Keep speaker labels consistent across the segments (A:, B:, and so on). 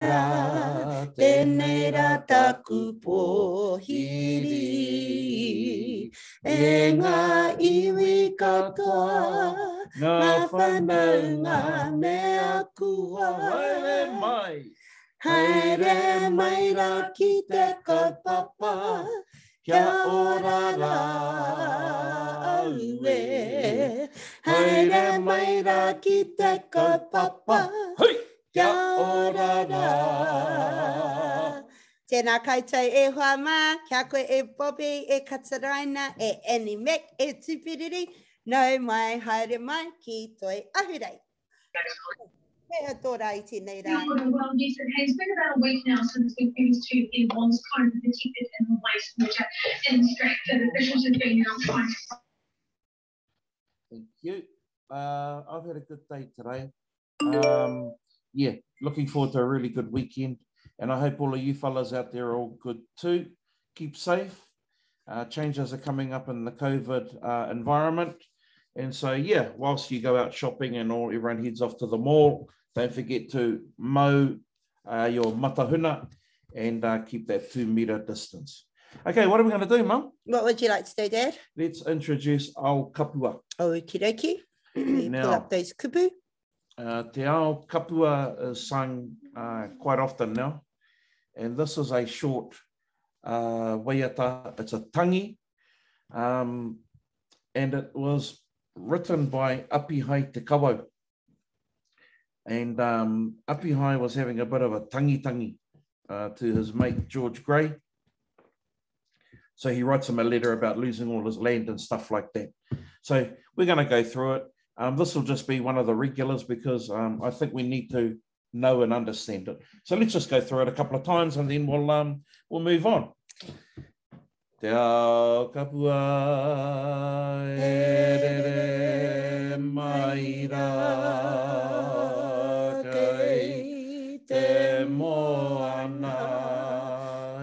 A: rā, tēnei rā taku pōhiri. E ngā iwi katoa, ngā whanaunga me aku hoa.
B: Haere mai!
A: Haere mai rā ki te kaupapa, kia ora rā aue. Haere mai rā ki te kaupapa, kia ora rā. Tēnā koutou e hoa mā, kia koe e Bobby, e Kataraina, e Annie Mac, e Tupiriri, nau mai, haere mai ki Toi Ahurei. He aha tō rā i tēnei rā?
C: Kia ora, well yes it has been about a week now since we first heard there was COVID detected in the wastewater in Stratford. Officials have been now trying to
B: Thank you. I've had a good day today. Yeah, looking forward to a really good weekend. And I hope all of you fellas out there are all good too. Keep safe. Changes are coming up in the COVID environment. And so, yeah, whilst you go out shopping and all, everyone heads off to the mall, don't forget to mow your matahuna and keep that 2 metre distance. Okay, what are we going to do, Mum?
A: What would you like to do, Dad?
B: Let's introduce Ao Kapua.
A: Okie dokie. Let me pull up those kupu.
B: Te Ao Kapua is sung quite often now. And this is a short waiata. It's a tangi. And it was written by Apihai Te Kawau. And Apihai was having a bit of a tangi-tangi to his mate George Grey. So he writes him a letter about losing all his land. So we're going to go through it. This will just be one of the regulars because I think we need to know and understand it. So let's just go through it a couple of times and then we'll move on. Te ao kapua e rere mai rā kei te moana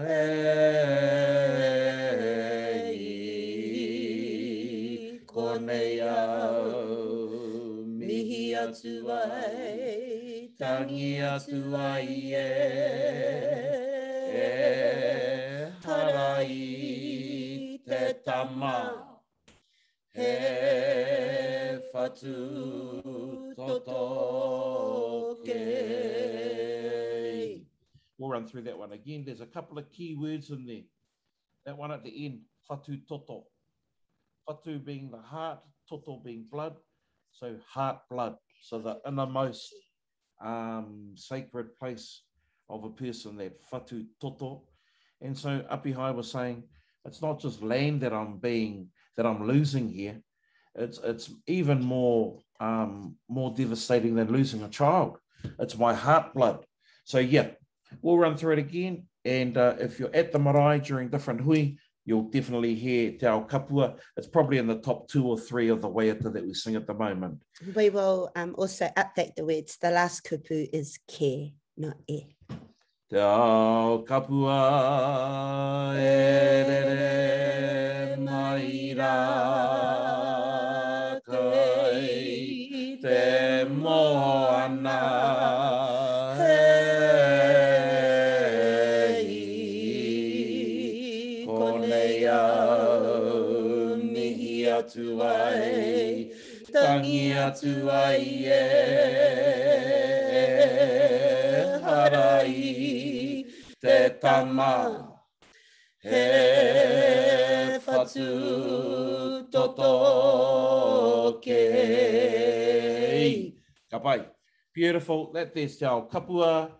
B: e i konei au mihi atu ai, tangi atu ai e, e hara i te tama, he whatu toto kei. We'll run through that one again. There's a couple of key words in there. That one at the end, whatu toto. Whatu being the heart, toto being blood. So heart blood. So the innermost sacred place of a person, that whatu toto. And so Apihai was saying, it's not just land that I'm losing here. It's even more devastating than losing a child. It's my heart blood. We'll run through it again. And if you're at the marae during different hui, you'll definitely hear Te Ao Kapua. It's probably in the top 2 or 3 of the waiata that we sing at the moment.
A: We will also update the words. The last kupu is ke, not e.
B: Te Ao Kapua e rere mai rā kei te moana hei konei au mihi atu ai, tangi atu ai e hara i te tama he whatu toto kei. Ka pai. Beautiful. That there's Te Ao Kapua,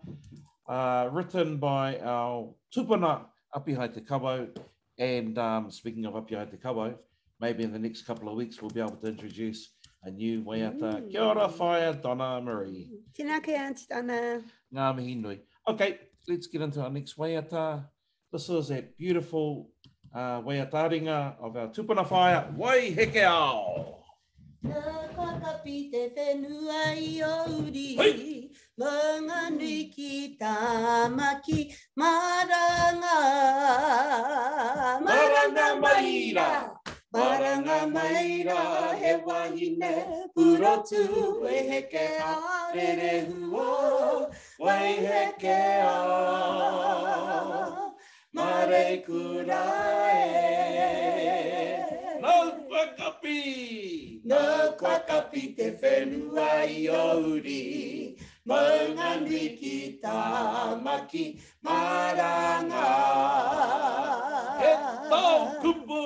B: written by our tupuna Apihai Te Kawau. And speaking of Apihai Te Kawau, maybe in the next couple of weeks we'll be able to introduce a new waiata. Kia ora, whaea Donna Marie.
A: Tēnā koe, Auntie Donna.
B: Ngā mihi nui. Okay, let's get into our next waiata. This is that beautiful waiataringa of our tupuna whaea, Wai Heke Ao.
A: Nā kakapi te whenua i o uri,
B: Hei!
A: maunga nui ki Tāmaki, maranga,
B: maranga mai rā,
A: maranga Maranga mai rā he wahine purotu e heke a Rerehua, Waiheke a Mareikura e.
B: Nau kua kapi!
A: Nau kua kapi te whenua i ō uri, Maunganui ki Tāmaki, Maranga.
B: He tao kupu!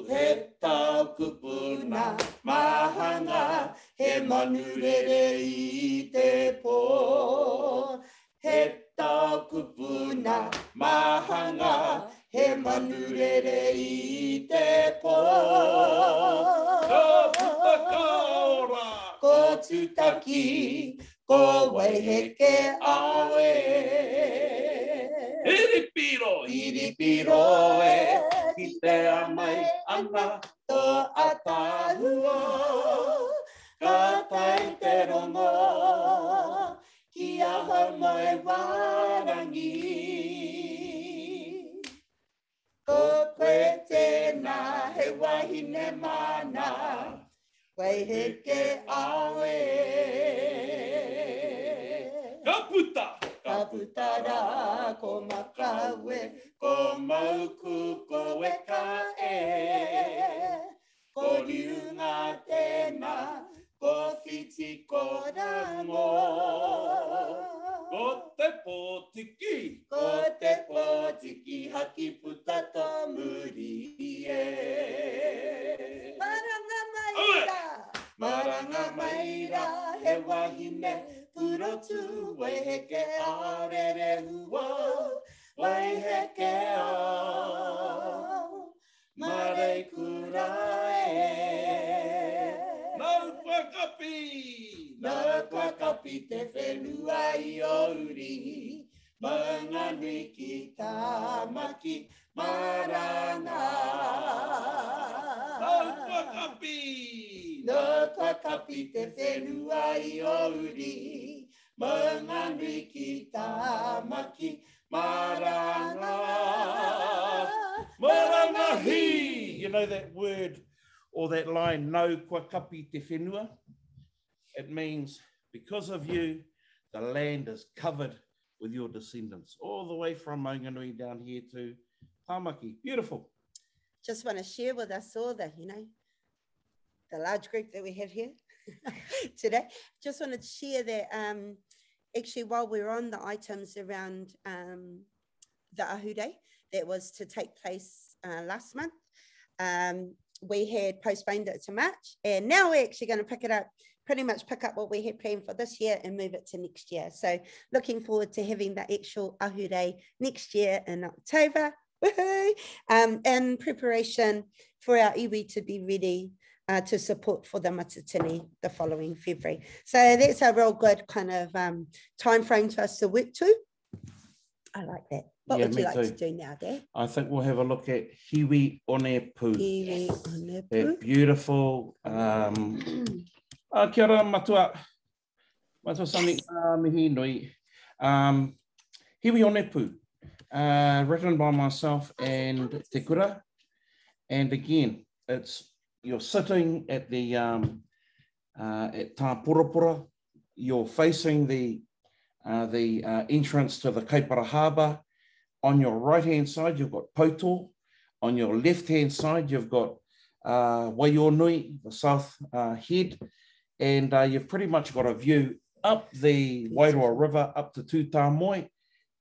A: He tao kupu nā Mahanga, he manu rere i te pō. He tao kupu nā Mahanga, he manu rere i te pō.
B: Ka puta ka ora!
A: Ko Tūtaki, Ko Waiheke awe.
B: Hiripiro!
A: Hiripiro e, kitea mai ana tō ataahua. Ka tae te rongo ki ahau mai wārangi. Ko koe tēnā hei wahine māna, Waiheke awe.
B: Ka puta!
A: Ka puta rā ko Makawe, ko Mauku, ko Weka e. Ko Riunga tēnā, ko Whiti, ko Rango.
B: Ko Te Pōtiki.
A: Ko Te Pōtiki haki puta tō muri e. Maranga mai rā. Maranga mai rā he wahine purotu waiheke a Rerehua, waiheke a Mareikura e.
B: Nau kua kapi!
A: Nau kua kapi te whenua i ō uri, Maunganui ki Tāmaki, maranga.
B: Nau kua kapi!
A: Nau kua kapi te whenua i ō uri, Maunganui ki Tāmaki, maranga.
B: Maranga hi! You know that word or that line, nau kua kapi te whenua? It means because of you, the land is covered with your descendants, all the way from Maunganui down here to Tāmaki. Beautiful.
A: Just want to share with us all the, you know, the large group that we have here today. Just wanted to share that um, actually while we're on the items around um, the Ahurei that was to take place uh, last month, um, we had postponed it to March and now we're actually going to pick it up, pretty much pick up what we had planned for this year and move it to next year. So looking forward to having the actual Ahurei next year in October. Woohoo! Um, in preparation for our iwi to be ready uh, to support for the Matatini the following February. So that's a real good kind of um, time frame to us to work to. I like that. What yeah, would you like too. to do now, Dad?
B: I think we'll have a look at Hiwi Onepu.
A: Hiwi Onepu.
B: That beautiful. Um, ah, kia ora, matua. Matua Sami, yes. uh, mihi nui. Um, Hiwi Onepu, uh, written by myself and Te Kura. And again, it's you're sitting at the um, uh, at Tāporapora, you're facing the uh, the uh, entrance to the Kaipara Harbour. On your right-hand side, you've got Pouto. On your left-hand side, you've got uh, Waionui, the south uh, head, and uh, you've pretty much got a view up the Wairoa River, up to Tūtāmoe,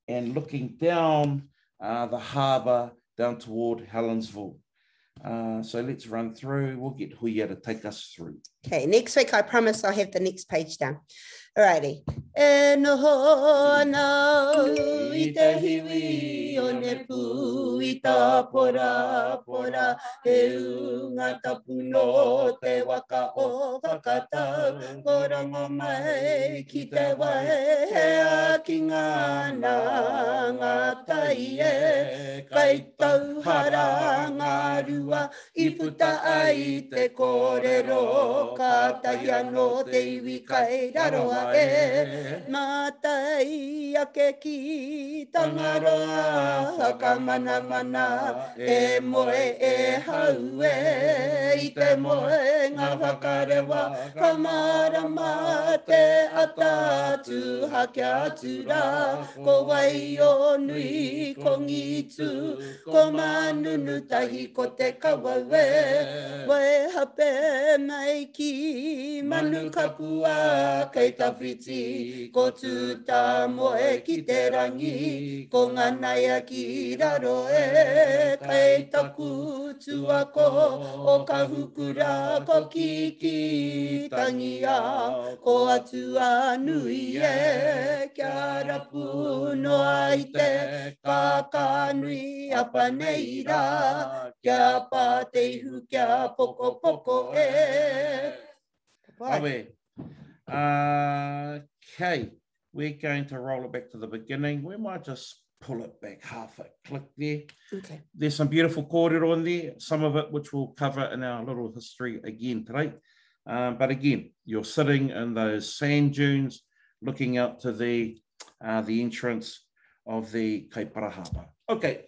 B: and looking down uh, the harbour down toward Helensville. Uh, so let's run through. We'll get Huia to take us through.
A: Okay, next week I promise I'll have the next page down. Alrighty. E noho ana i te hiwi o Nepu i tā pora pora he unga tapu no te waka o whakatau ko rongo mai ki te wai he ākinga nā ngā tai e kai tauhara ngā rua i puta ai te kōrero kātahi anō te iwi kai raro a. e. Mātai ake ki Tangaroa whakamanamana e moe e hau e i te moenga whakarewa ka mārama te ata tūha kia atu rā ko Waionui ko Ngītū ko Manunutahi ko Te Kawau e Waihape mai ki Manukapua kei tawhiti ko Tūtāmoe ki te rangi ko Nganaia ki raro e kei taku tuako o Kahukura ko Kiki Tangia ko Atuanui e kia rapu noa i te kākānui apa nei rā kia pā te ihu kia pokopoko e.
B: Awe. Okay, we're going to roll it back to the beginning. We might just pull it back half a click there.
A: Okay.
B: There's some beautiful kōrero in there, some of it which we'll cover in our little history again today. But again, you're sitting in those sand dunes, looking out to the the entrance of the Kaipara Harbour. Okay.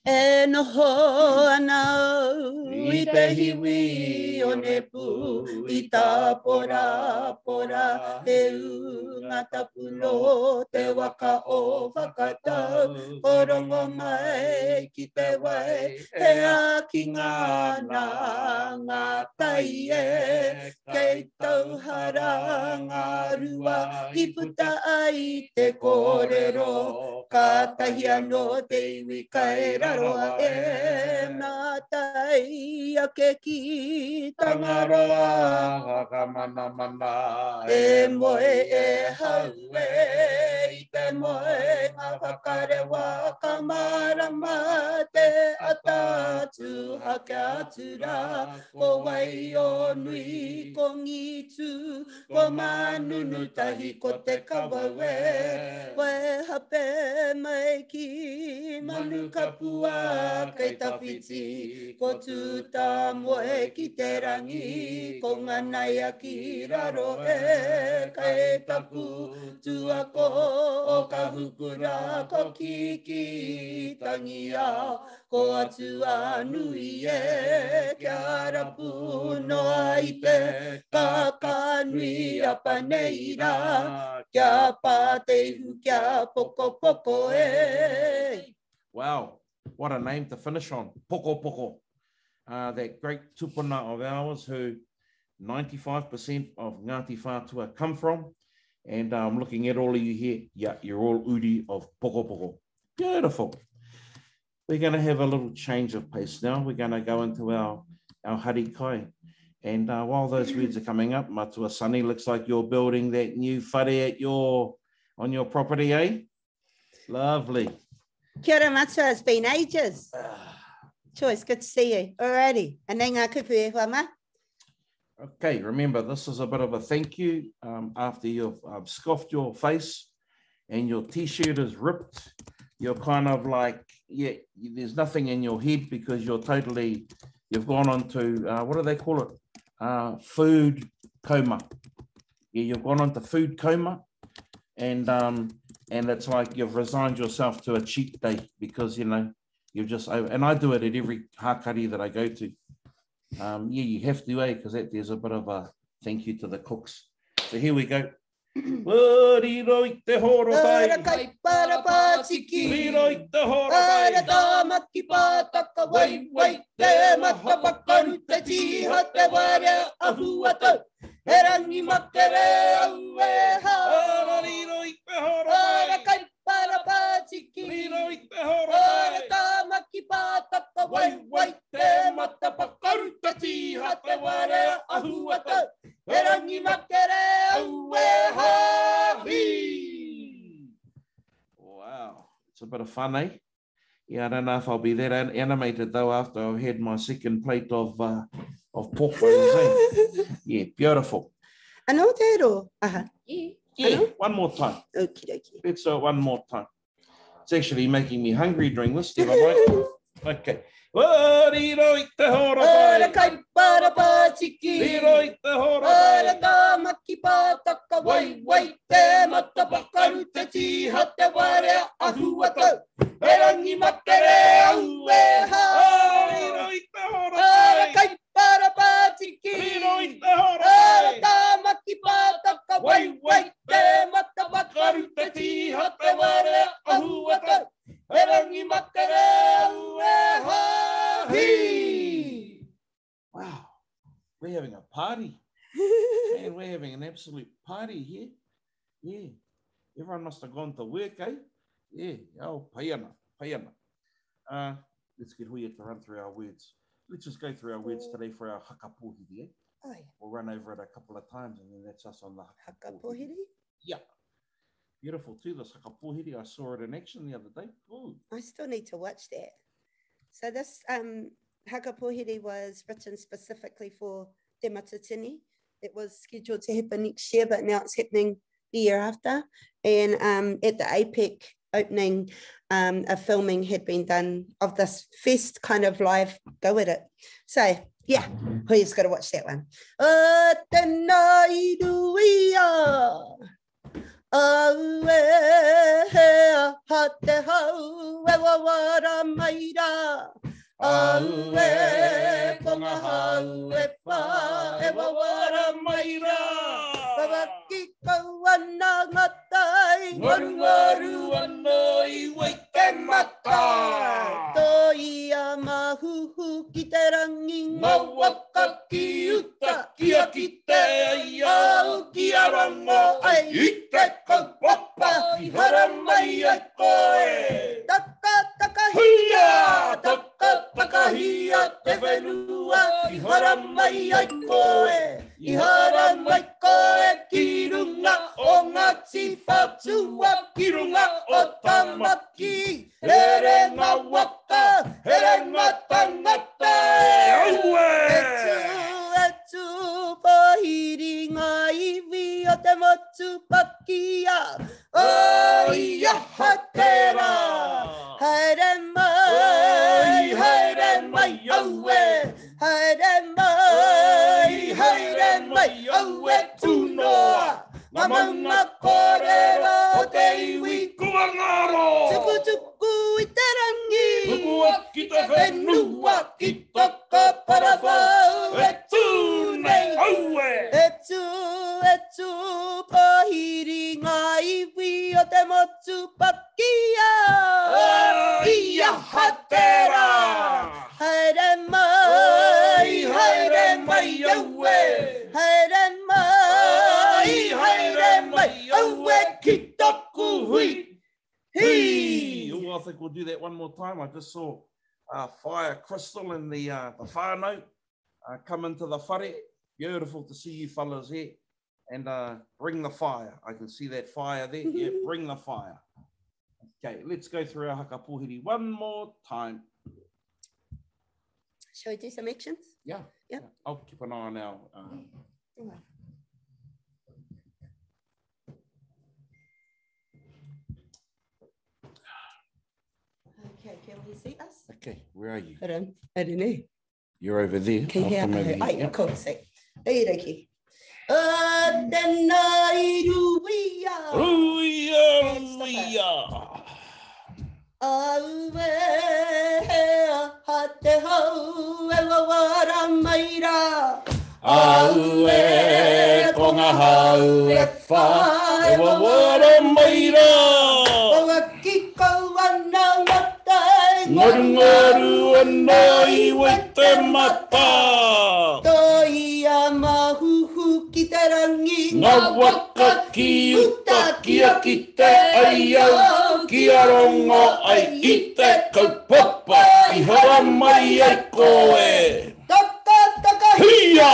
A: E noho ana au i te hiwi o Nepu, i Tāporapora, he ūnga tapu nō te waka o Whakatau, ko Rongomai ki te wai, he ākinga nā ngā tai e, kei tauhara ngā rua i puta ai te kōrero, Kātahi anō te iwi kai raroa e mātai ake ki Tangaroa.
B: Whakamanamana
A: e moe e hau e i te moenga whakarewa ka mārama te ata atu hake atu rā ko Waionui ko Ngītū ko Manunutahi ko Te Kawau e Waihape mai ki Manukapua kei tawhiti ko Tūtāmoe ki te rangi ko Nganaia ki raro e kei taku tuako o Kahukura ko Kiki Tangiao ko Atuanui e kia rapu noa i te kākānui apa nei rā kia pā te ihu kia pokopoko e.
B: Wow, what a name to finish on, Pokopoko. That great tupuna of ours who 95% of Ngāti Whātua come from. And I'm looking at all of you here, yeah, you're all uri of Pokopoko. Beautiful. We're going to have a little change of pace now. We're going to go into our hari kai. And while those words are coming up, Matua Sonny, looks like you're building that new whare on your property, eh? Lovely.
A: Kia ora, Matua. It's been ages. Choice, good to see you. Alrighty. Anei ngā kupu e hoa mā.
B: Okay, remember, this is a bit of a thank you after you've scoffed your face and your T-shirt is ripped. You're kind of like, yeah, there's nothing in your head because you're totally, you've gone on to, what do they call it? Food coma. Yeah, you've gone on to food coma and it's like you've resigned yourself to a cheat day because, you know, you've just, and I do it at every hākari that I go to. Yeah, you have to, eh? Because that there's a bit of a thank you to the cooks. So here we go. Riro i te horotai.
A: Ara kai para pātiki.
B: Riro i te horotai.
A: Ara tāmaki pātaka wai wai. Te matapakaru te tīha te warea ahuatau. He rangi makere au e hā.
B: Ara riro i te horotai.
A: Ara kai para pātiki.
B: Riro i te horotai.
A: Ara tāmaki pātaka wai wai. Te matapakaru te tīha te warea ahuatau. He rangi makere au e hā.
B: Wow, it's a bit of fun, eh? Yeah, I don't know if I'll be that animated though after I've had my second plate of pork rinds, eh? Yeah, beautiful.
A: Anō te ro. Aha.
B: Yeah, one more time.
A: Okie dokie.
B: Let's do it one more time. It's actually making me hungry during this, never mind. Okay. Riro i te horotai.
A: Ara kai para pātiki.
B: Riro i te horotai.
A: Ara tāmaki pātaka wai wai te mata pakaru te tīha te warea ahuatau. He rangi makere au e hā.
B: Riro i te
A: Ara
B: horotai.
A: kai para pātiki.
B: Riro i te
A: Ara
B: horotai.
A: tāmaki pātaka wai wai te mata pakaru te tīha te warea ahuatau. He rangi makere au e hā. Hī!
B: Wow, we're having a party. Man, we're having an absolute party here. Yeah. Everyone must have gone to work, eh? Yeah. Oh, paiana, paiana. Let's get Huia to run through our words. Let's just go through our words today for our haka pōhiri, eh?
A: Oh, yeah.
B: We'll run over it a couple of times and then that's us on the haka
A: Haka
B: pōhiri.
A: pōhiri.
B: Yeah. Beautiful too, this haka pōhiri. I saw it in action the other day. Ooh.
A: I still need to watch that. So this haka pōhiri was written specifically for Te Matatini. It was scheduled to happen next year, but now it's happening the year after. And at the APEC opening, a filming had been done of this first kind of live go at it. So yeah, Huia's got to watch that one. O tēnā i ruia. Au e hea ha te hau e wawara mai rā. Au e ko ngā hau e whā e wawara
B: mai rā.
A: Wawaki kau ana ngā tai.
B: Ngaru ngaru ana i wai te mata.
A: Toi a mahuhu ki te rangi
B: Ngā waka ki uta kia ki te ai au ki a rongo ai i te kaupapa i hara mai ai koe.
A: Taka taka
B: Hia, taka takahia te whenua i hara mai ai koe.
A: I hara mai koe ki runga o Ngāti Whātua,
B: ki runga o Tamaki.
A: Rere ngā waka,
B: Here ngā tangata e aue!
A: E tū, e tū, pōhiri ngā iwi o te motu pakia. O ia ha tērā. Haere mai, haere mai, aue. Haere mai, haere mai, aue tūnoa. Ngā maunga kōrero o te iwi.
B: Kua ngaro!
A: Tuku tuku i te rangi.
B: Tukua ki te whenua ki
A: Toka parawhau
B: e tū nei aue!
A: E tū, e tū, pōhiri ngā iwi o te motu pakia.
B: Ia ha tērā!
A: Haere mai,
B: Haere mai aue!
A: Haere mai,
B: Haere mai aue ki taku hui!
A: Hi!
B: Oh, I think we'll do that one more time. I just saw Fire Crystal and the whānau come into the whare. Beautiful to see you fellas here. And bring the fire. I can see that fire there. Yeah, bring the fire. Okay, let's go through our haka pōhiri one more time.
A: Shall we do some actions?
B: Yeah.
A: Yeah.
B: I'll keep an eye on our...
A: Okay, can we see us?
B: Okay, where are you?
A: I don't know.
B: You're over there.
A: Can
B: I'll
A: hear.
B: come over here.
A: Ai,
B: Yeah.
A: cool, see. Okie O tēnā i ruia.
B: Ruia,
A: And stop it.
B: ruia.
A: Au e hea ha te hau e wawara mai rā.
B: Au e ko ngā hau e whā e wawara mai rā.
A: Wawa ki kau ana ngā tai.
B: Ngaru ngaru ana i wai te mata.
A: Toi a mahuhu ki te rangi.
B: Ngā waka ki uta kia ki te ai au ki a rongo ai i te kaupapa i hara mai ai koe.
A: Taka taka
B: Hia!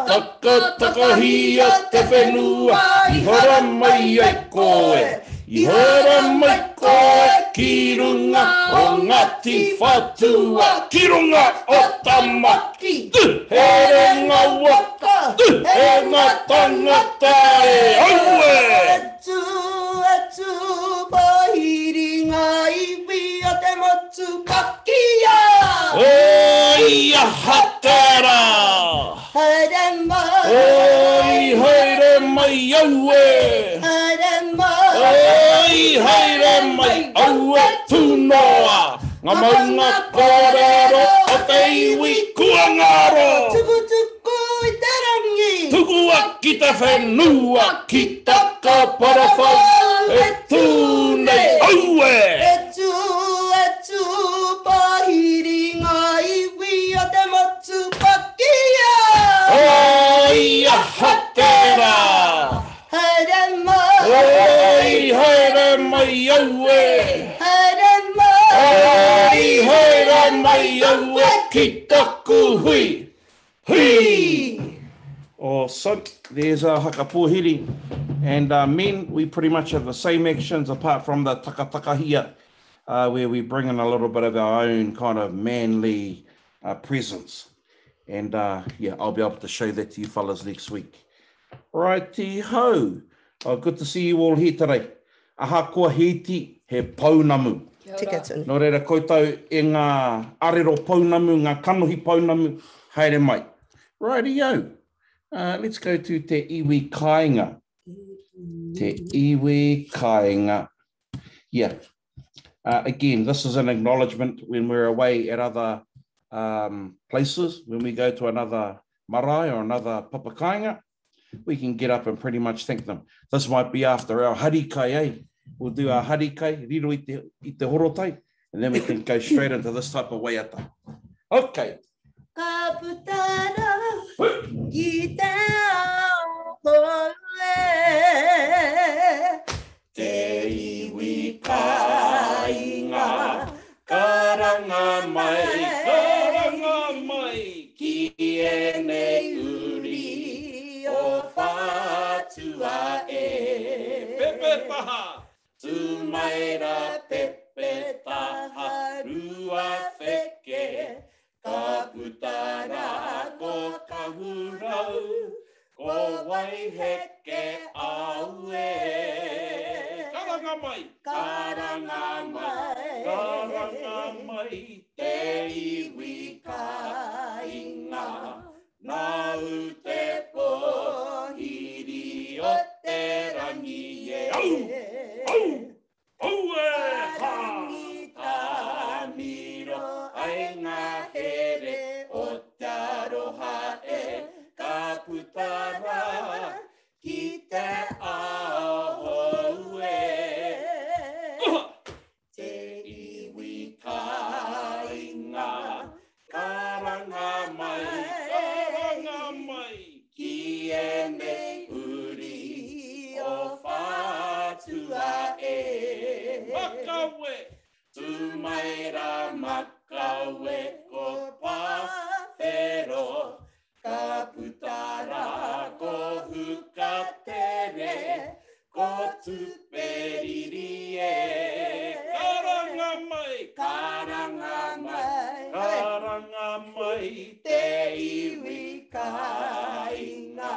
B: Taka takahia te whenua i hara mai ai koe. I hara mai koe ki runga o Ngāti Whātua, ki runga o Tamaki. Here ngā waka, he ngā tangata e aue!
A: E tū, e tū, pōhiri ngā iwi o te motu pakia.
B: Oi aha tērā!
A: Haere mai.
B: Oi haere mai mai aue!
A: Haere mai!
B: Oi, haere mai aue tū noa! Ngā maunga kōrero o te iwi kua ngaro!
A: Tukutuku i te rangi!
B: Tukua ki te whenua, ki Takaparawhau e tū nei aue!
A: E tū, e tū, pāhiri ngā iwi o te motu pakia!
B: Oi, aha tērā!
A: Haere mai!
B: Oi, haere mai aue!
A: Haere mai!
B: Oi, haere mai aue ki taku hui! Hui! Awesome. There's our haka pōhiri. And uh, men, we pretty much have the same actions apart from the takatakahia, uh, where we bring in a little bit of our own kind of manly uh, presence. And uh, yeah, I'll be able to show that to you fellas next week. Righty ho. Oh, good to see you all here today. Ahakoa he iti, he pounamu.
A: Tika tonu.
B: Nō reira koutou e ngā arero pounamu, ngā kanohi pounamu, haere mai. Rightio. Uh, let's go to Te Iwi Kāinga. Te Iwi Kāinga. Yeah. Uh, again, this is an acknowledgement when we're away at other um, places, when we go to another marae or another papakainga, we can get up and pretty much thank them. This might be after our harikai, eh? We'll do our harikai, riro i te, i te horotai, and then we can go straight into this type of waiata. Okay.
A: Ka puta rā ki te ao hou e.
B: Te iwi kāinga, karanga mai, karanga mai, ki ēnei uri o Whātua e. Pepetaha, tū mai rā pepetaha, rua wheke, Ka puta rā ko Kahurau, ko Waiheke aue. Karanga mai! Karanga mai! Karanga mai te iwi kāinga, nāu te pōhiri o te rangi e. Au! Au! Aue! Ha! Tāmiro ai ngā here o te aroha e, ka puta rā ki te ao hou e. Te iwi kāinga, karanga mai, karanga mai, ki ēnei uri o Whātua e. Makawe! Tū mai rā makawe ko Pāwhero, ka puta rā ko Hukatere, ko Tuperiri e. Karanga mai! Karanga mai! Karanga mai te iwi kāinga,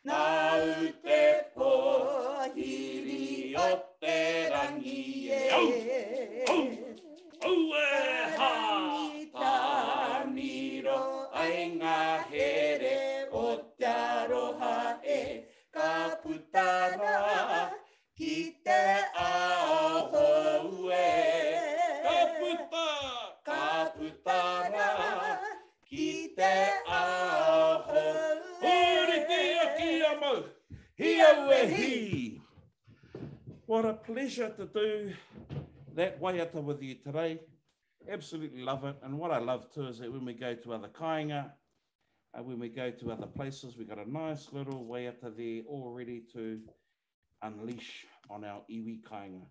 B: nāu te pōhiri o te rangi e. Au! Au! Au e hā! Tāmiro ai ngā here o te aroha e, ka puta rā ki te ao hou e. Ka puta! Ka puta rā ki te ao hou e. Huritia ki a mau, hi au e hi! What a pleasure to do that waiata with you today. Absolutely love it. And what I love too is that when we go to other kāinga, uh, when we go to other places, we've got a nice little waiata there all ready to unleash on our iwi kāinga.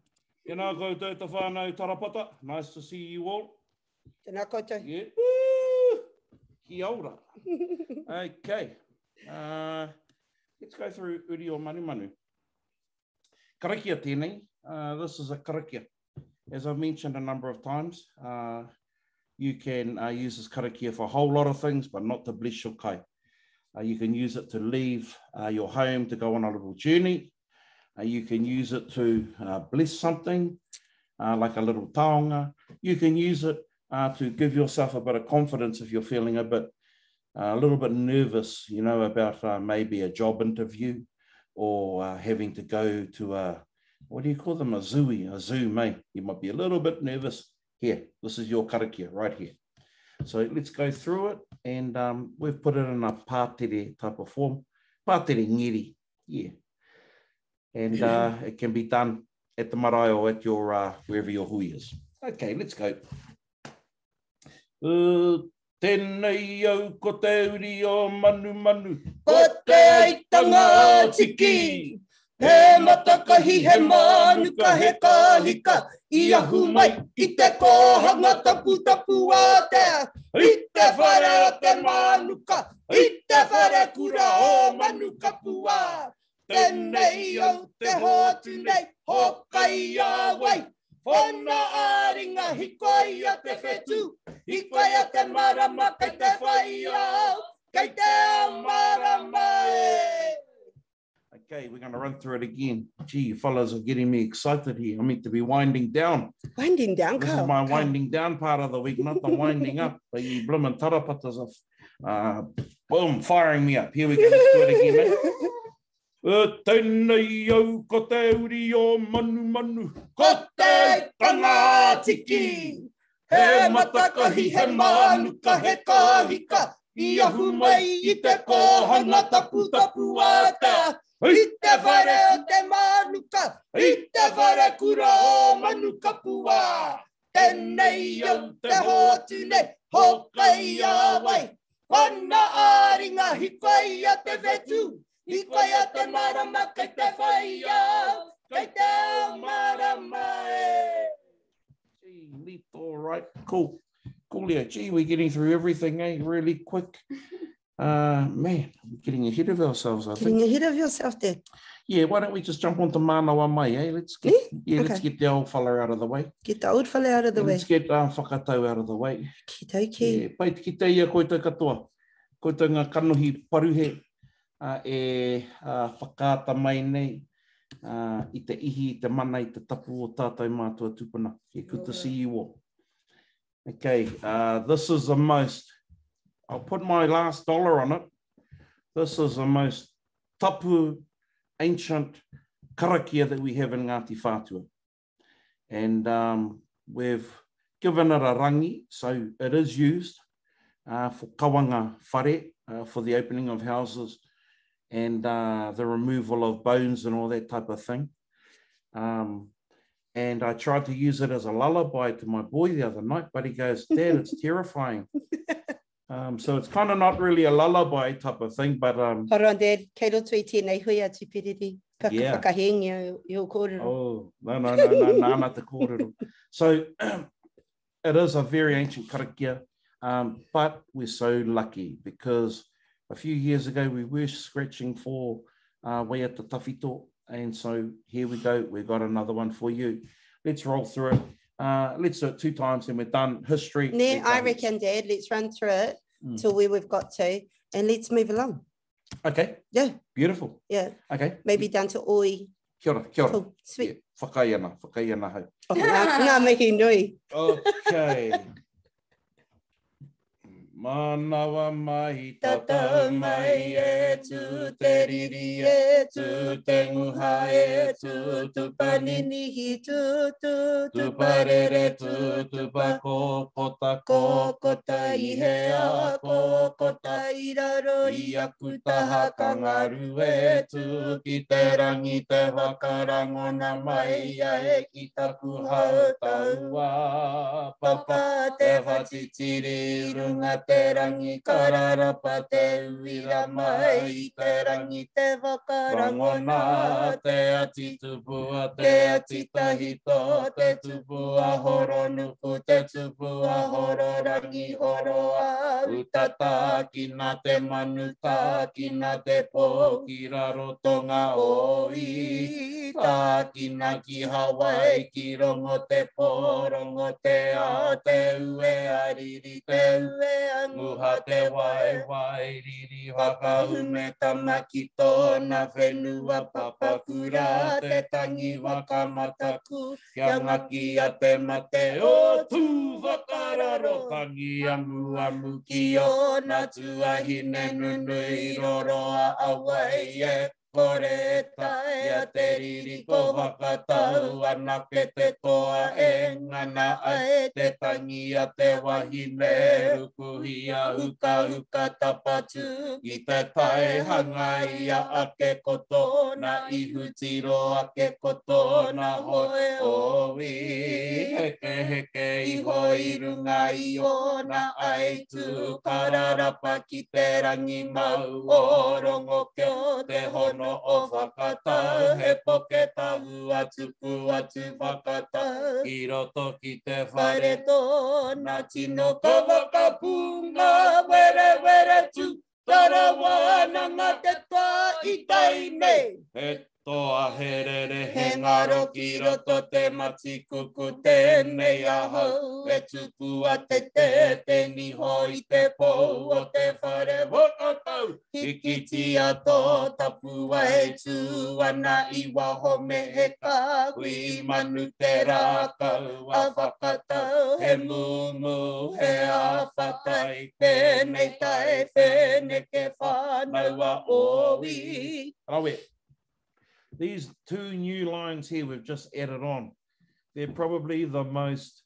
B: Tēnā koutou te whānau Tarapata. Nice to see you all.
A: Tēnā koutou.
B: Yeah. Woo! Kia ora. Okay. Uh, let's go through Uri o Manumanu. Karakia tēnei. Uh, this is a karakia. As I've mentioned a number of times, uh, you can uh, use this karakia for a whole lot of things, but not to bless your kai. Uh, you can use it to leave uh, your home to go on a little journey. Uh, you can use it to uh, bless something, uh, like a little taonga. You can use it uh, to give yourself a bit of confidence if you're feeling a bit, a little bit nervous, you know, about maybe a job interview. or having to go to a, what do you call them, a zooey, a zoom, eh? You might be a little bit nervous. Here, this is your karakia right here. So let's go through it, and we've put it in a pātere type of form. Pātere ngeri, yeah. And it can be done at the marae or at your wherever your hui is. Okay, let's go. Tēnei au ko te uri o Manumanu.
A: Ko te aitanga a Tiki. He matakahi, he mānuka, he kahika, i ahu mai i te kōhanga taputapu ātea, i te whare o te mānuka, i te whare kura o Manukapua. Tēnei au te hoatu nei, hōkai a wai, whana ā-ringa, hikoia te whetū, hikoia te marama, kei te whai ao, kei te ao marama e.
B: Okay, we're going to run through it again. Gee, you fellas are getting me excited here. I meant to be winding down.
A: Winding down,
B: This is my winding down part of the week, not the winding up. But you bloomin' tarapatas are, boom, firing me up. Here we go. Let's do it again, mate. Tēnei au ko te uri o Manumanu.
A: Ko te aitanga a Tiki. He matakahi, he mānuka, he kahika, i ahu mai i te kōhanga taputapu ātea, i te whare o te mānuka, i te whare kura o Manukapua. Tēnei au te hoatu nei, hōkai a wai, whana ā-ringa, hikoia te whetū, hikoia te marama, kei te whai ao, kei te ao marama e.
B: Gee, neat, all right, cool. Coolio, gee, we're getting through everything, really quick. Man, we're getting ahead of ourselves, I
A: Getting
B: think.
A: ahead of yourself there.
B: Yeah, why don't we just jump onto Mānawa mai, Let's
A: Okay.
B: get the old fella out of the way.
A: Get the old fella out of the
B: Yeah,
A: way.
B: Let's get whakatau out of the way.
A: Ki tauki.
B: Yeah, pai te kite ia koutou katoa. Koutou ngā kanohi paruhe e whakaata mai nei i te ihi, i te mana, i te tapu o tātou mātua tupuna. Yeah, good to see you all. Okay, this is the most, I'll put my last dollar on it. This is the most tapu, ancient karakia that we have in Ngāti Whātua. And we've given it a rangi, so it is used for kawanga whare, for the opening of houses and the removal of bones and all that type of thing. And I tried to use it as a lullaby to my boy the other night, but he goes, Dad, it's terrifying. So it's kind of not really a lullaby type of thing, but...
A: Hold on, Dad. Kei roto i tēnei hui a Tupiriri. Ka
B: Yeah.
A: whakahengia i o kōrero.
B: Oh, no, no, no, no, nāna te kōrero. So it is a very ancient karakia, but we're so lucky because a few years ago we were scratching for Waiata Tawhito, and so here we go. We've got another one for you. Let's roll through it. Let's do it 2 times and we're done. History.
A: Ne,
B: we're
A: I
B: done.
A: reckon, Dad, let's run through it till where we've got to and let's move along.
B: Okay.
A: Yeah.
B: Beautiful.
A: Yeah.
B: Okay.
A: Maybe down to oi.
B: Kia ora, kia ora.
A: Cool. Sweet.
B: Yeah. Whakaiana, whakaiana hau.
A: Oh, ngā mihi nui.
B: Okay. Manawa mai
A: Tatau mai e tū te riri e tū te nguha e tū tupaninihi tū tū
B: Tuparere tū tupakokota
A: Kokota i hea kokota i raro i
B: I aku taha kangaru e tū ki te rangi te whakarangona mai ai ki taku hau taua papa
A: Papa
B: te
A: te
B: whatitiri runga te rangi kararapa te uira mai i te rangi
A: te whakarangona
B: Rangona te ati tupua te ati tahito te tupua horonuku te tupua hororangi horoa utata kina te manu tākina te pō ki rarotonga oi tākina ki Hawaii ki rongo te pō rongo te a te ue ariri te
A: ue
B: nguha te wai wai riri whakaume tama ki tōna whenua papakura te tangi whakamataku kia ngaki a te mate o tū whakararo tangi amu amu ki ōna tuahine nunui roroa awai e.
D: kore e taea te riri ko whakatau anake te toa e ngana ai te tangi a te wahine rukuhia hukahuka tapatu ki te tai hangaia ake ko tōna ihu tiro ake ko tōna hoe ōwi heke heke iho i runga i ōna aitu kararapa ki te rangi mau o rongo kia te hono o whakatau he poke tahua tuku atu whakatau ki roto ki te whare tōna tino ka whakapunga werewere tu tara wānanga te toa i tai nei. He toa he rere he ngaro ki roto te matikuku tēnei ahau e tupua te te te niho i te pou o te whare whakatau hikitia tō tapua e tū ana i waho me he kāhui manu te rākau a whakatau he mumu he āwhatai tēnei tai wheneke whānau a ōwi.
B: Rawe. These two new lines here we've just added on, they're probably the most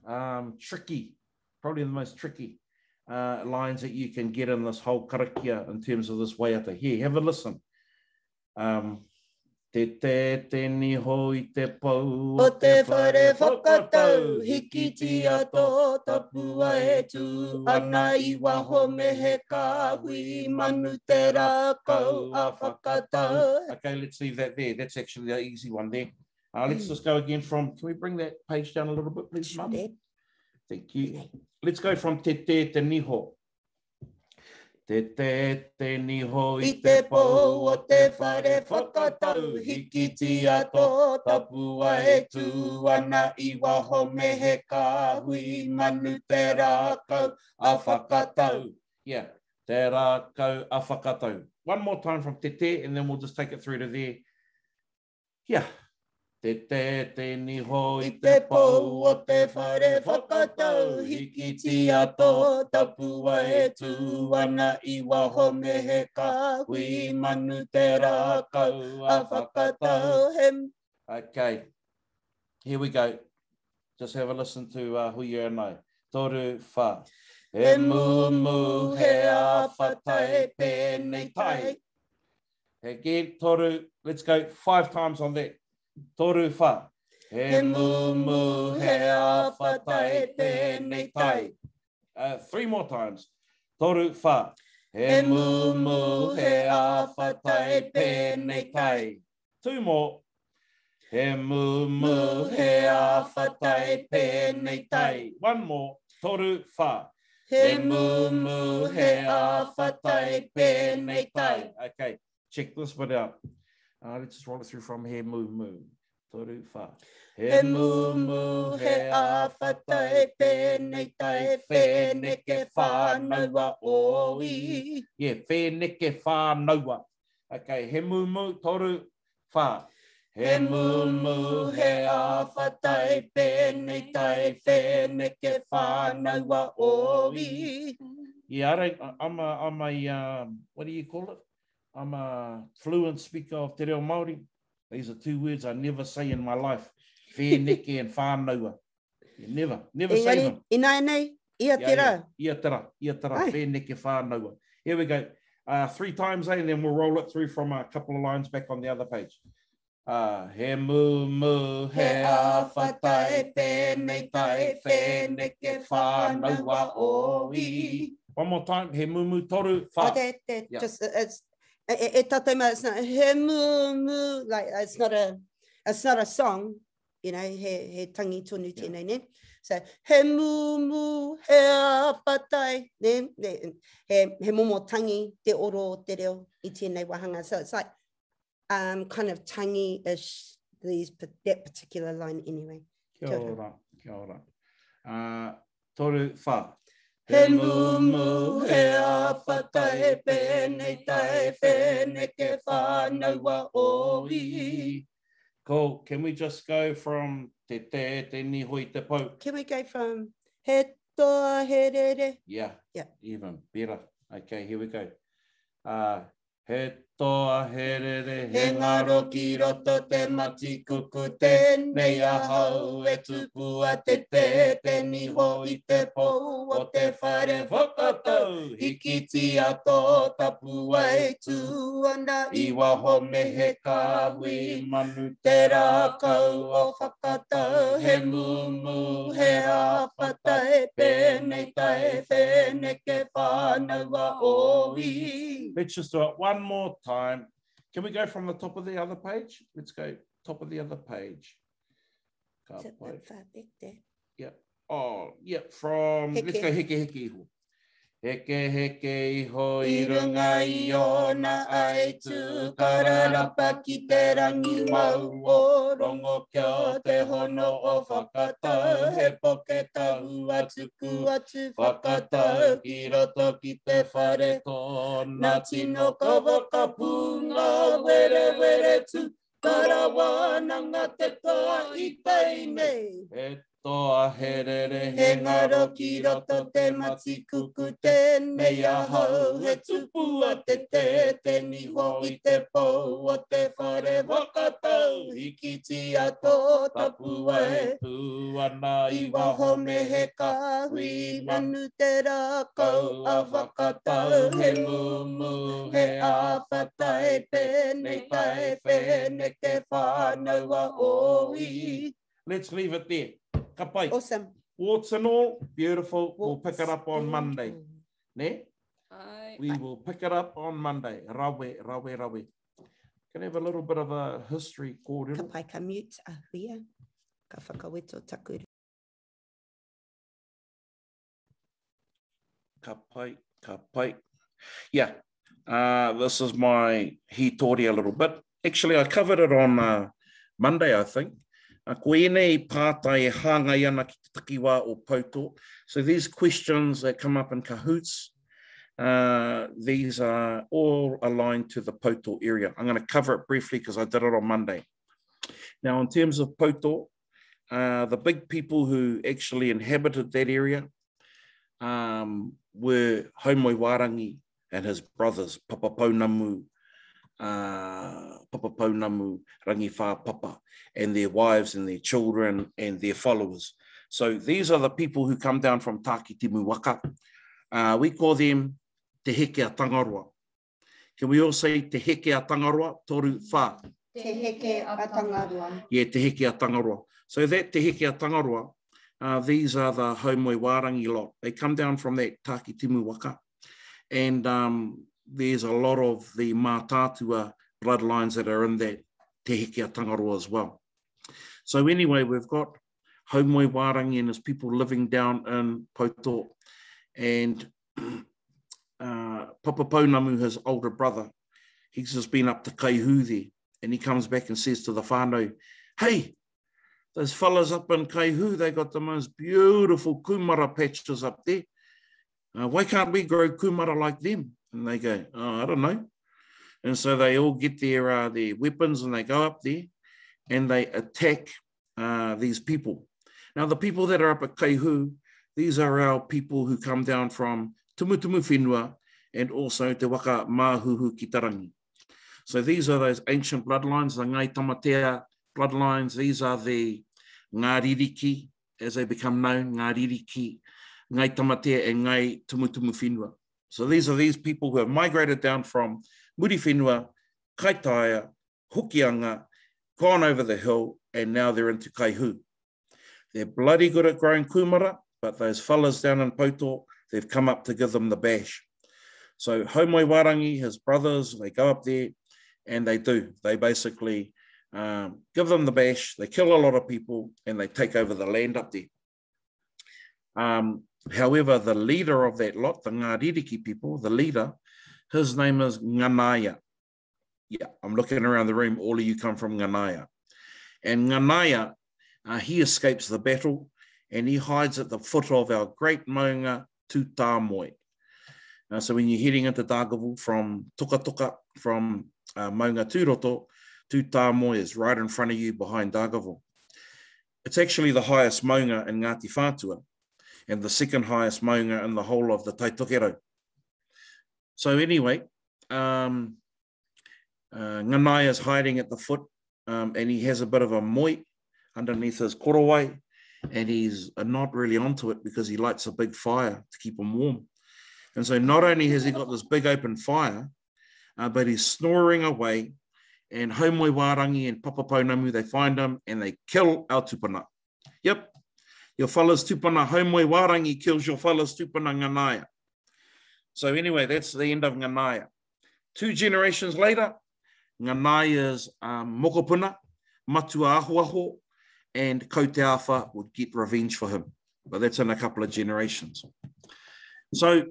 B: um, tricky, probably the most tricky uh, lines that you can get in this whole karakia in terms of this waiata. Here, have a listen. Um, Te te te niho i te pou
A: o te whare whakatau, hikitia tō tapua e tū ana i waho me he kāhui manu te rākau a whakatau.
B: Okay, let's leave that there. That's actually the easy one there. Uh, let's just go again from, can we bring that page down a little bit, please, Mum? Thank you. Let's go from te te te niho. Te te te niho i
D: te pou o te whare whakatau, hikitia tō tapua e tū ana i waho me he kāhui manu te rākau a whakatau.
B: Yeah, te rākau a whakatau. One more time from te te and then we'll just take it through to there. Kia! Te te te niho
D: i te pou o te whare whakatau, hikitia tō tapua e tū ana i waho me he kāhui manu te rākau a whakatau he.
B: Okay, here we go. Just have a listen to uh, Huia and I. Toru, wha.
D: He mumu, he āwhata, he pēnei tai.
B: Again, toru, let's go five times on that. Toru, wha.
D: He mumu, he āwhata, he pēnei tai.
B: Uh, three more times. Toru, wha.
D: He mumu, he āwhata, he pēnei tai.
B: Two more.
D: He mumu, he āwhata, he pēnei tai.
B: One more. Toru, wha.
D: He mumu, he āwhata, he pēnei tai.
B: Okay, check this one out. Uh, let's just roll it through from he mumu. Toru, wha.
D: He mumu, he āwhata, he pēnei tai, whēneke whānaua ōi.
B: Yeah, whēneke whānaua. Okay, he mumu, toru, wha.
D: He mumu, he āwhata, he pēnei tai, whēneke whānaua ōi.
B: Yeah, I don't, I'm a, I'm a, um, what do you call it? I'm a fluent speaker of te reo Māori. These are two words I never say in my life. Whēneke and whānaua. You never, never say
A: Engari,
B: them.
A: ināianei, ia te rā.
B: Ia te rā, ia te rā,
A: Ai.
B: whēneke whānaua. Here we go. Uh, three times, eh, and then we'll roll it through from a couple of lines back on the other page. Uh, he mumu,
D: He
B: he
D: āwhata, he pēnei tai, whēneke whānaua ōi.
B: One more time, he mumu toru, wha.
A: Oh, that, that
B: Yeah.
A: just, it's, e, e, e tātou mā, it's not, he mumu, like, it's not a, it's not a song, you know, he, he tangi tonu
B: Yeah.
A: tēnei, ne? So, he mumu, he āwhatai, ne? ne he, he momo tangi te oro o te reo i tēnei wāhanga. So it's like, um, kind of tangi-ish, these, that particular line anyway.
B: Kia ora, kia ora. Uh, toru, wha.
D: He mumu, he āwhata, he pēnei tai, whēneke whānaua ōi.
B: Cool. Can we just go from te te te niho i te pou?
A: Can we go from he toa he rere?
B: Yeah.
A: Yeah.
B: Even better. Okay, here we go. Uh, he toa he rere
D: He ngaro ki roto te matikuku tēnei ahau e tupua te te te niho i te pou o te whare whakatau hikitia tō tapuwae tū ana i waho me he kāhui manu te rākau o whakatau he mumu he āwhata e pēnei tae whēneke whānau a ōi.
B: Let's just do it one more time. Can we go from the top of the other page? Let's go top of the other page. Ka
A: It's a
B: pai.
A: bit far back there.
B: Yep. Oh, yep. From
A: Heke.
B: let's go heke heke iho. Heke heke iho
D: I runga i ōna ai tū kararapa ki te rangi mau o rongo kia te hono o whakatau he poke tahua tuku
A: atu
D: whakatau ki roto ki te whare tōna tino kawa ka pūnga were were tū karawananga te toa i tai nei.
B: He toa he rere
D: He ngaro ki roto te matikuku tēnei ahau he tupua te te te niho i te pou o te whare whakatau hikitia tō tapuwae
B: tū ana
D: i waho me he kāhui manu te rākau a whakatau he mumu he āwhata e pēnei tae whēneke whānau a ōi.
B: Let's leave it there. Ka pai.
A: Awesome.
B: Warts and all, beautiful. We'll pick it up on
A: Warts
B: Monday.
A: and all.
B: Ne?
E: Ai.
B: We will pick it up on Monday. Rawe, rawe, rawe. Can I have a little bit of a history
A: Ka
B: kōrero?
A: pai ka mute a huia. Ka whakaweto taku
B: Ka pai, ka pai. Yeah, this is my hītori a little bit. Actually, I covered it on Monday, I think. Ko ēnei pātai e hāngai ana ki te takiwā o Pouto. So these questions that come up in cahoots, these are all aligned to the Pouto area. I'm going to cover it briefly because I did it on Monday. Now, in terms of Pouto, the big people who actually inhabited that area were Haumoi Wārangi and his brothers, Papa Pounamu, Papa Pounamu, Rangiwha Papa, and their wives and their children and their followers. So these are the people who come down from Tākitimu Waka. We call them Te Heke a Tangaroa. Can we all say Te Heke a Tangaroa? Toru whā.
A: Te heke a Tangaroa.
B: Yeah, Te Heke a Tangaroa. So that Te Heke a Tangaroa, these are the Haumoi Wārangi lot. They come down from that Tākitimu Waka. And there's a lot of the Mātātua bloodlines that are in that Te Heke a Tangaroa as well. So anyway, we've got Haumoi Wārangi and his people living down in Pouto. And Papa Pounamu, his older brother, he's just been up to Kaihu there. And he comes back and says to the whānau, hey, those fellas up in Kaihu, they got the most beautiful kumara patches up there. Why can't we grow kumara like them? And they go, oh, I don't know. And so they all get their weapons and they go up there and they attack these people. Now, the people that are up at Kaihu, these are our people who come down from Tumutumu Whenua and also Te Waka Māhuhu ki Tarangi. So these are those ancient bloodlines, the Ngai Tamatea bloodlines. These are the Ngā Ririki, as they become known, Ngā Ririki, Ngai Tamatea and Ngai Tumutumu Whenua. So these are these people who have migrated down from Muriwhenua, Kaitaia, Hokianga, gone over the hill, and now they're into Kaihu. They're bloody good at growing kumara, but those fellas down in Pouto, they've come up to give them the bash. So Haumoi Wārangi, his brothers, they go up there and they do. They basically give them the bash, they kill a lot of people, and they take over the land up there. However, the leader of that lot, the Ngā Ririki people, the leader, his name is Nganaya. Yeah, I'm looking around the room, all of you come from Nganaya. And Nganaya, he escapes the battle and he hides at the foot of our great maunga, Tūtāmoe. So when you're heading into Dargaville from Tukatuka, from Maunga Tūroto, Tūtāmoe is right in front of you behind Dargaville. It's actually the highest maunga in Ngāti Whātua and the second highest maunga in the whole of the Taitokerau. So anyway, Nganai is hiding at the foot um, and he has a bit of a moi underneath his korowai and he's not really onto it because he lights a big fire to keep him warm. And so not only has he got this big open fire, uh, but he's snoring away and Haumoewārangi and Papapounamu, they find him and they kill our tupuna. Yep, your fella's tupuna Haumoewārangi kills your fella's tupuna Nganaya. So anyway, that's the end of Nganaya. Two generations later, Nganaya's um, mokopuna, Matua Ahuaho, and Kauteafa would get revenge for him. But that's in a couple of generations. So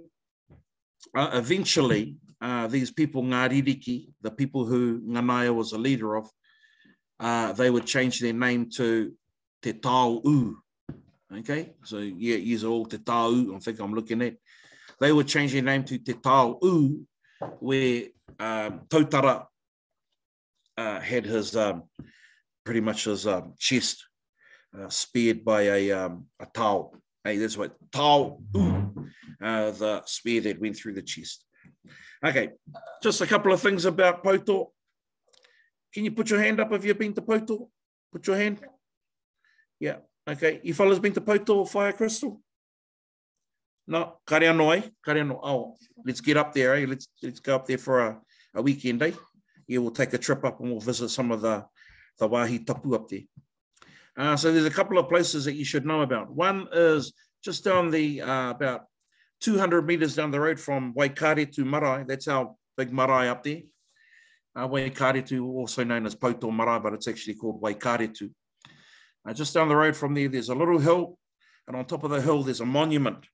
B: uh, eventually, uh, these people, Ngā Ririki, the people who Nganaya was a leader of, uh, they would change their name to Te Tao U. Okay, so yeah, use all Te Tao U, I think I'm looking at. They would change their name to Te Tao U, where um, Tautara uh, had his um, pretty much his um, chest uh, speared by a, um, a tao. Hey, that's what tao u, uh, the spear that went through the chest. Okay, just a couple of things about Pouto. Can you put your hand up if you've been to Pouto? Put your hand. Yeah, okay. You fellas been to Pouto Fire Crystal? No, kare anō, eh? Kare anō. Oh, let's get up there, eh? Let's, let's go up there for a, a weekend, eh? Yeah, we'll take a trip up and we'll visit some of the, the wāhi tapu up there. Uh, so there's a couple of places that you should know about. One is just down the, uh, about 200 meters down the road from Waikaretu Marae. That's our big marae up there. Uh, Waikaretu, also known as Pouto Marae, but it's actually called Waikaretu. Uh, just down the road from there, there's a little hill, and on top of the hill, there's a monument.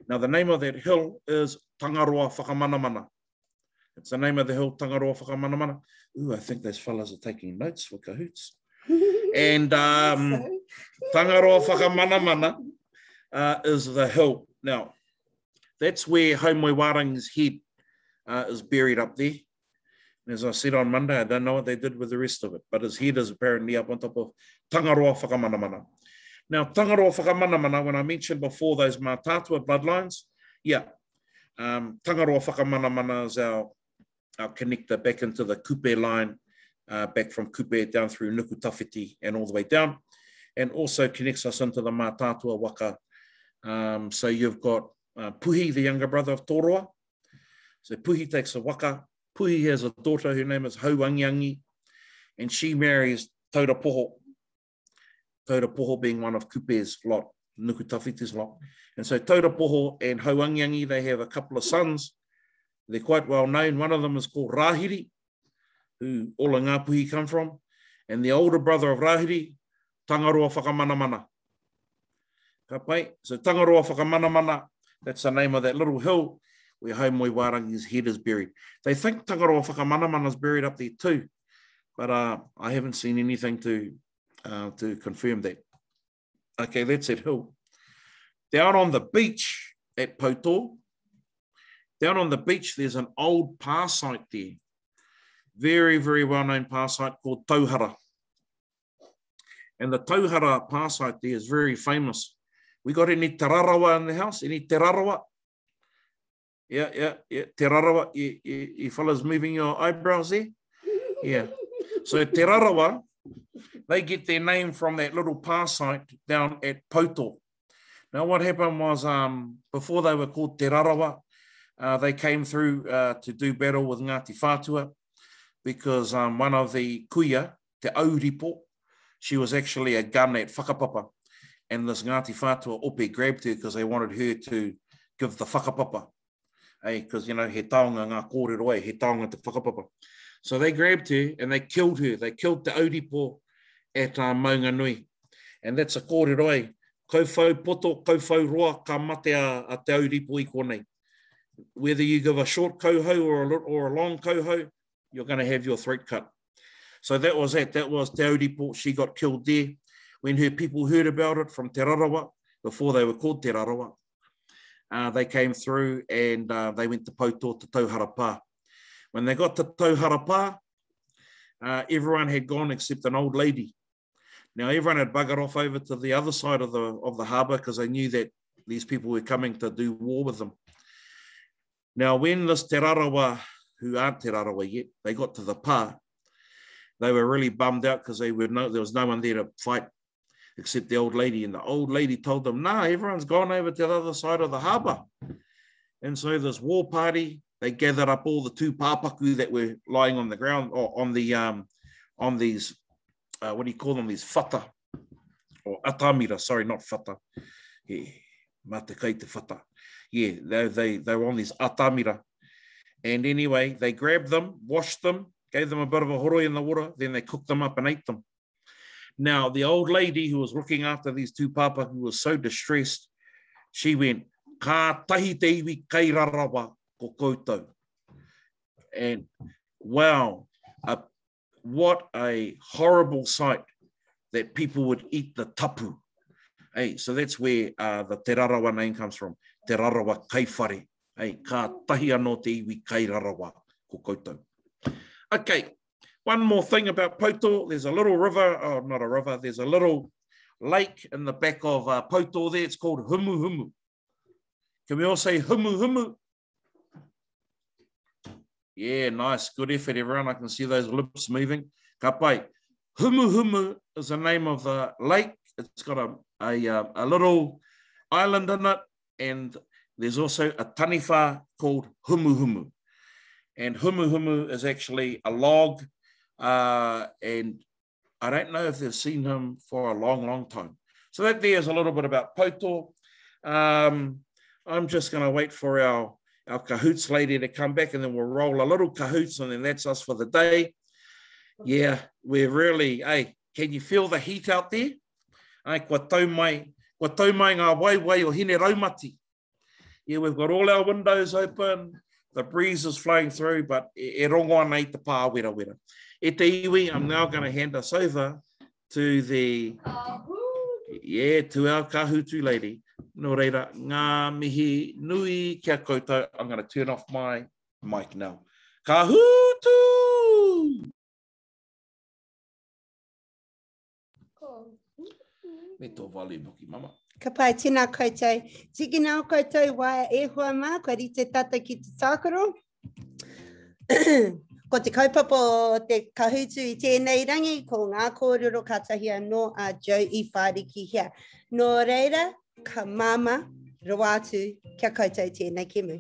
B: Now, the name of that hill is Tangaroa Whakamanamana. It's the name of the hill, Tangaroa Whakamanamana. Ooh, I think those fellas are taking notes for cahoots. and um, Tangaroa Whakamanamana uh, is the hill. Now, that's where Haumoewārangi's head uh, is buried up there. And as I said on Monday, I don't know what they did with the rest of it, but his head is apparently up on top of Tangaroa Whakamanamana. Now, Tangaroa Whakamanamana, when I mentioned before those Mātātua bloodlines, yeah, um, Tangaroa Whakamanamana is our, our connector back into the Kupe line, uh, back from Kupe down through Nukutawhiti and all the way down, and also connects us into the Mātātua waka. Um, so you've got uh, Puhi, the younger brother of Toroa. So Puhi takes a waka. Puhi has a daughter, her name is Hauangiangi, and she marries Taurapoho. Taurapoho being one of Kupe's lot, Nukutawhiti's lot. And so Taurapoho and Hauangiangi, they have a couple of sons. They're quite well known. One of them is called Rahiri, who all of Ngāpuhi come from. And the older brother of Rahiri, Tangaroa Whakamanamana. Ka pai. So Tangaroa Whakamanamana, that's the name of that little hill where Haumoewārangi's head is buried. They think Tangaroa Whakamanamana is buried up there too, but uh, I haven't seen anything to, uh, to confirm that. Okay, that's that hill. Down on the beach at Pouto, down on the beach, there's an old pa site there. Very, very well-known pa site called Tauhara. And the Tauhara pa site there is very famous. We got any Te Rarawa in the house? Any Te Rarawa? Yeah, yeah, yeah. Te Rarawa, you, you, you fellas moving your eyebrows there? Yeah. So Te Rarawa, they get their name from that little pa site down at Pouto. Now, what happened was um, before they were called Te Rarawa, uh, they came through uh, to do battle with Ngāti Whātua because um, one of the kuia, Te Auripo, she was actually a gun at Whakapapa. And this Ngāti Whātua ope grabbed her because they wanted her to give the whakapapa. Because, eh, you know, he taonga ngā kōrero, eh, he taonga te whakapapa. So they grabbed her and they killed her. They killed Te Auripo at uh, Maunganui. And that's a kōrero, eh. Kauwhau poto, kauwhau roa, ka mate a, a Te Auripo i konei. Whether you give a short kauhau or a, or a long kauhau, you're going to have your throat cut. So that was it. That was Te Auripo. She got killed there. When her people heard about it from Te Rarawa, before they were called Te Rarawa, uh, they came through and uh, they went to Pouto to Tauhara When they got to Tauhara uh, everyone had gone except an old lady. Now everyone had buggered off over to the other side of the of the harbour because they knew that these people were coming to do war with them. Now when this Te Rarawa who aren't Te Rarawa yet, they got to the pā. They were really bummed out because they were no, there was no one there to fight except the old lady. And the old lady told them, nah, everyone's gone over to the other side of the harbour. And so this war party, they gathered up all the tūpāpaku that were lying on the ground or on the on these uh, what do you call them, these whata, or atamira, sorry, not whata. Yeah, mā te kai te whata. Yeah, they, they, they were on these atamira. And anyway, they grabbed them, washed them, gave them a bit of a horoi in the water, then they cooked them up and ate them. Now, the old lady who was looking after these tūpāpaku was so distressed, she went, Ka tahi te iwi kai rarawa ko koutou. And wow, a, what a horrible sight that people would eat the tapu. Hey, so that's where uh, the Te Rarawa name comes from. Te Rarawa Kaiwhare. Hey, ka tahi anō te iwi kai rarawa ko koutou. Okay, one more thing about Pouto. There's a little river, oh, not a river, there's a little lake in the back of uh, Pouto there. It's called Humu Humu. Can we all say Humu Humu? Yeah, nice. Good effort, everyone. I can see those lips moving. Ka pai. Humu Humu is the name of the lake. It's got a, a, uh, a little island in it, and there's also a taniwha called Humu Humu. And Humu Humu is actually a log, uh, and I don't know if they've seen him for a long, long time. So that there is a little bit about Pouto. Um, I'm just going to wait for our, our cahoots lady to come back and then we'll roll a little cahoots and then that's us for the day. Yeah, we're really, hey, can you feel the heat out there? Ai, kua tau mai, kua tau mai ngā waiwai o Hine Raumati. Yeah, we've got all our windows open, the breeze is flowing through, but e, e rongo ana i te pā wera wera. E te iwi, I'm now going to hand us over to the... Yeah, to our kahutu lady. Nō reira, ngā mihi nui kia koutou. I'm going to turn off my mic now. Kahutu! Me tō volume hoki, mama.
A: Ka pai, tēnā koutou. Tīkina o koutou waea e hoa mā, kua rite tātou ki te tākaro. ko te kaupapa o te kahutu i tēnei rangi, ko ngā kōrero kātahi anō a Joe i whārikihia. Nō reira, ka māmā rawa atu kia koutou tēnei kemu.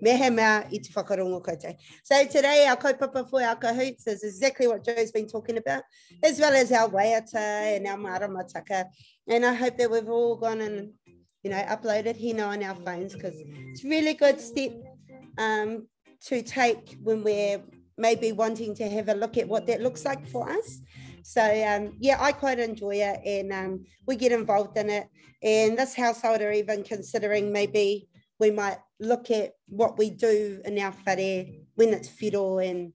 A: Mehemea i te whakarongo koutou. So today our kaupapa for our cahoots is exactly what Joe's been talking about, as well as our waiata and our maramataka. And I hope that we've all gone and, you know, uploaded Hina on our phones because it's a really good step um, to take when we're maybe wanting to have a look at what that looks like for us. So um, yeah, I quite enjoy it and um, we get involved in it. And this household are even considering maybe we might look at what we do in our whare when it's whiro and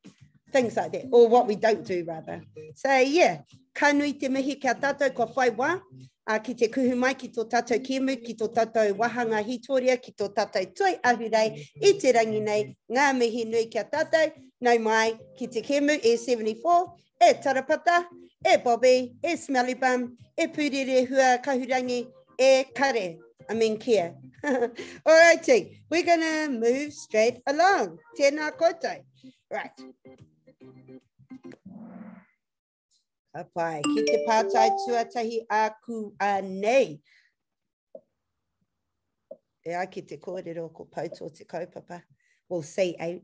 A: things like that, or what we don't do rather. So yeah, ka nui te mihi kia tātou kua whai wā, uh, ki te kuhu mai ki tō tātou kēmu, ki tō tātou wāhanga hītoria, ki tō tātou toi ahurei i te rangi nei, ngā mihi nui kia tātou, nau mai ki te kēmu e 74, e Tarapata, e Bobby, e Smelly Bum, e Pūrerehua Kahurangi, e Kare, I mean Kia. Alrighty, we're gonna move straight along. Tēnā koutou. Right. Ka pai. Ki te pātai tuatahi āku anei. E ai ki te kōrero ko Pouto te kaupapa. We'll see, eh?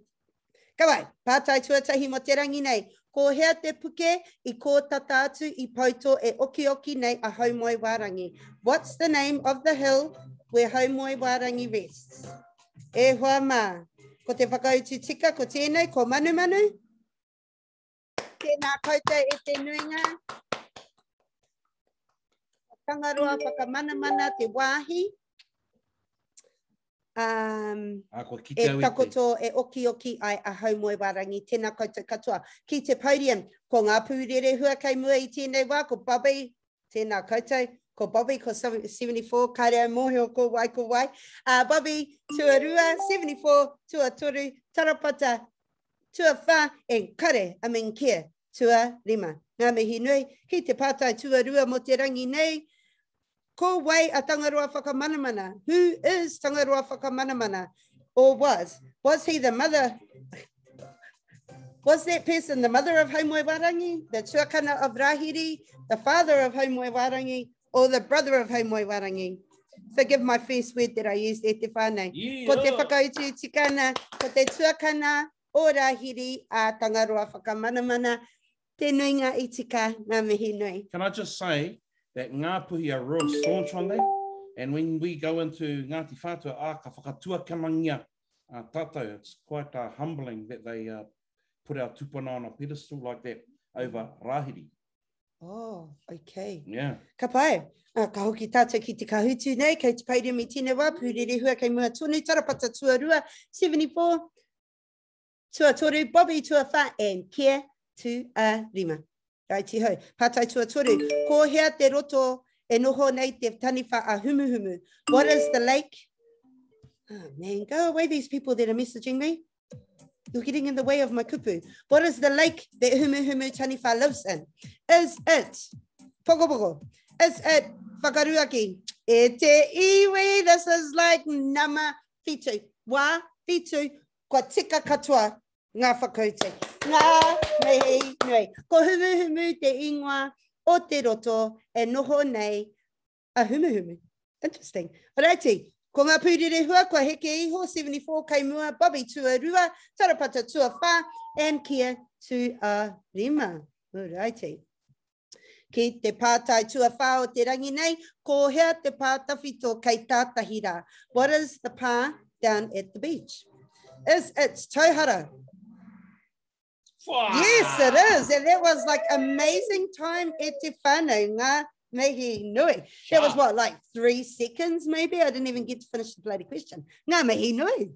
A: Ka pai, pātai tuatahi mo te rangi nei. Ko hea te puke i kō tata atu i Pouto e okioki nei a Haumoewārangi? What's the name of the hill where Haumoewārangi rests? E hoa mā, ko te whakautu tika ko tēnei, ko Manumanu? Tēnā koutou e te nuinga. Tangaroa whakamanamana te wāhi. Um,
B: A, kua kite
A: e
B: au i te...
A: takoto, e okioki ai a Haumoewārangi. Tēnā koutou katoa. Ki te podium, ko ngā pūrerehua kei mua i tēnei wā, ko Bobby, tēnā koutou, ko Bobby, ko 74, kāre au mōhio ko wai, ko wai. Uh, Bobby, tuarua, 74, tuatoru, Tarapata, tuawhā, and kare, I mean kia, tuarima. Ngā mihi nui, ki te pātai tuarua mō te rangi nei, ko wai a Tangaroa Whakamanamana? Who is Tangaroa Whakamanamana? Or was? Was he the mother? Was that person the mother of Haumoewarangi, the tuakana of Rahiri, the father of Haumoewarangi, or the brother of Haumoewarangi? Forgive my first word that I used e te whānau.
B: Yeah.
A: Ko te whakautu tikana, ko te tuakana o Rahiri a Tangaroa Whakamanamana, te nuinga i tika ngā mihi nui.
B: Can I just say that Ngāpuhi are real staunch on that? And when we go into Ngāti Whātua, ā, ka whakatuakanangia uh, tātou. It's quite uh, humbling that they uh, put our tupuna on a pedestal like that over Rahiri.
A: Oh, okay.
B: Yeah.
A: Ka pai. Ah, ka hoki tātou ki te kahutu nei, kei te pairia me tēnei wā, pūrerehua kei mua tonu, tarapata tuarua, 74, tuatoru, Bobby tuawha, and Kia tuarima. Righty ho. Pātai tuatoru. Ko hea te roto e noho nei te taniwha a Humuhumu? What is the lake? Oh man, go away these people that are messaging me. You're getting in the way of my kupu. What is the lake that Humuhumu Taniwha lives in? Is it Pokopoko? Is it Whakaruaki? E te iwi, this is like nama whitu. Wā, whitu, kua tika katoa ngā whakaute. Ngā mihi nui. Ko Humuhumu te ingoa o te roto e noho nei a Humuhumu. Interesting. Righty. Ko ngā pūrerehua kua heke iho, 74 kei mua, Bobby tuarua, Tarapata tuawhā, and Kia tuarima. Alrighty. Ki te pātai tuawhā o te rangi nei, ko hea te pā tawhito kei tātahi rā? What is the pā down at the beach? Is it Tauhara? Yes, it is. And that was like amazing time at te whānau, ngā mihi nui. That was what, like 3 seconds maybe? I didn't even get to finish the bloody question. Ngā mihi nui.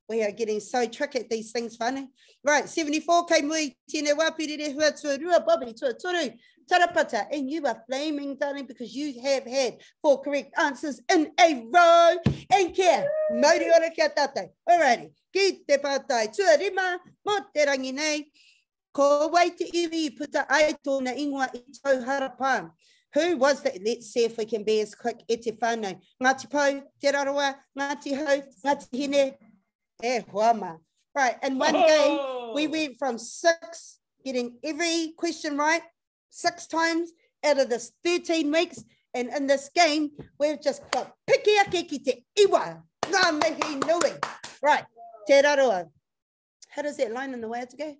A: We are getting so trick at these things, whānau. Right, 74 kei mui, tēnei wā, purere hua tuarua, Bobby tuatoru, tarapata, and you are flaming, darling, because you have had 4 correct answers in a row. And kia, mauri ora kia tātou. Alrighty, ki te pātai tuarima, mō te rangi nei, ko wai te iwi i puta ai tōna ingoa i Tauhara Pā. Who was that? Let's see if we can be as quick e te whānau. Ngāti Pou, Te Rarawa, Ngāti Hau, Ngāti Hine, e hoa mā. Right, in one game, we went from 6, getting every question right, 6 times out of this 13 weeks. And in this game, we've just got piki ake ki te iwa. Ngā mihi nui. Right, Te Rarawa. How does that line in the way to go?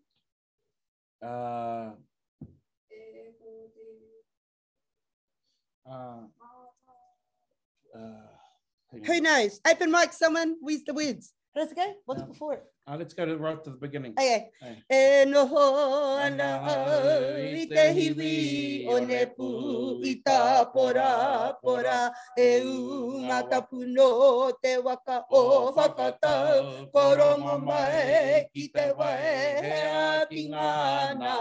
B: Hang
A: Who
B: on.
A: knows? Open mic, someone. Where's the words? How does it go? What's before it?
B: Let's go to right to the beginning.
A: Okay.
B: Hey.
A: E noho ana au i te hiwi o nepu i tā pora pora e u ngā tapu no te waka o whakatau ko rongo mai ki te wai hea ki ngā nā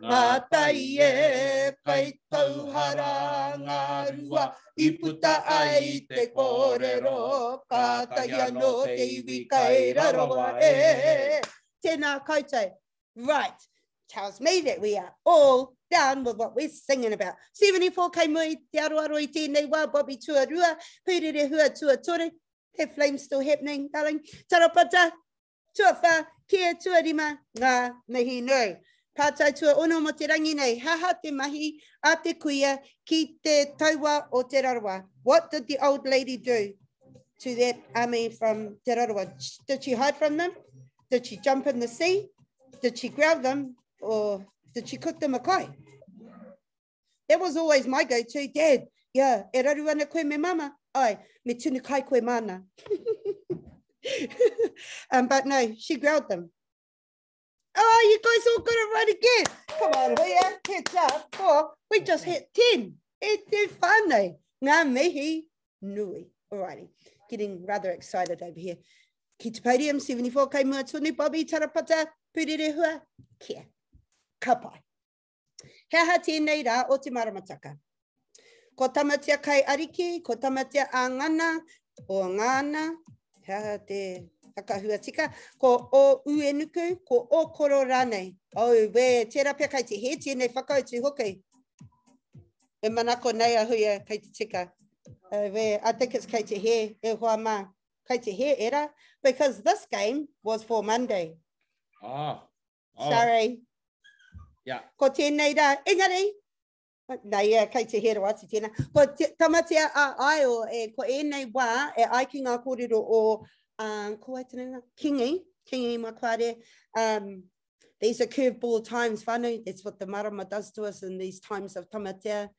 A: ngā tai e kai tauhara ngā rua i puta ai te kōrero ka tahi anō te iwi kai rarawa e. Tēnā koutou. Right. Tells me that we are all down with what we're singing about. 74 kei mui, te aroaro i tēnei wā, Bobby tuarua, pūrerehua tuatoru. That flame's still happening, darling. Tarapata, tuawhā, kia tuarima, ngā mihi nui. Pātai tuaono mō te rangi nei, haha te mahi a te kuia ki te taua o Te Rarawa. What did the old lady do to that army from Te Rarawa? Did she hide from them? Did she jump in the sea? Did she growl them? Or did she cook them a kai? That was always my go-to. Dad, yeah, e raru ana koe me mama. Ai, me tunu kai koe mana. But no, she growled them. Oh, you guys all got it right again. Come on, Huia, catch up. 4. We just hit 10. E te whānau. Ngā mihi nui. Alrighty. Getting rather excited over here. Ki te podium, 74 kei mua tonu, Bobby, Tarapata, Purerehua, kia. Ka pai. He aha tēnei rā o te maramataka. Ko Tamatea kai ariki, ko Tamatea a ngana, o ngana, he aha te whakahua tika, ko o uenuku, ko o koro rānei. Au, we, tērā pea kai te he, tēnei whakautu hoki. E manako nei a huia kei te tika. We, I think it's kei te he, e hoa mā. Kei te he era, because this game was for Monday.
B: Oh.
A: Sorry.
B: Yeah.
A: Ko tēnei rā, engari, Nā, ia, kei te hero atu tēnā. Ko te, tamatea a Aio, e, ko ēnei wā, e ai ki ngā kōrero o, um, ko wai tēnei Kingi, Kingi Makware, um, these are curveball times, whānau, that's what the marama does to us in these times of tamatea.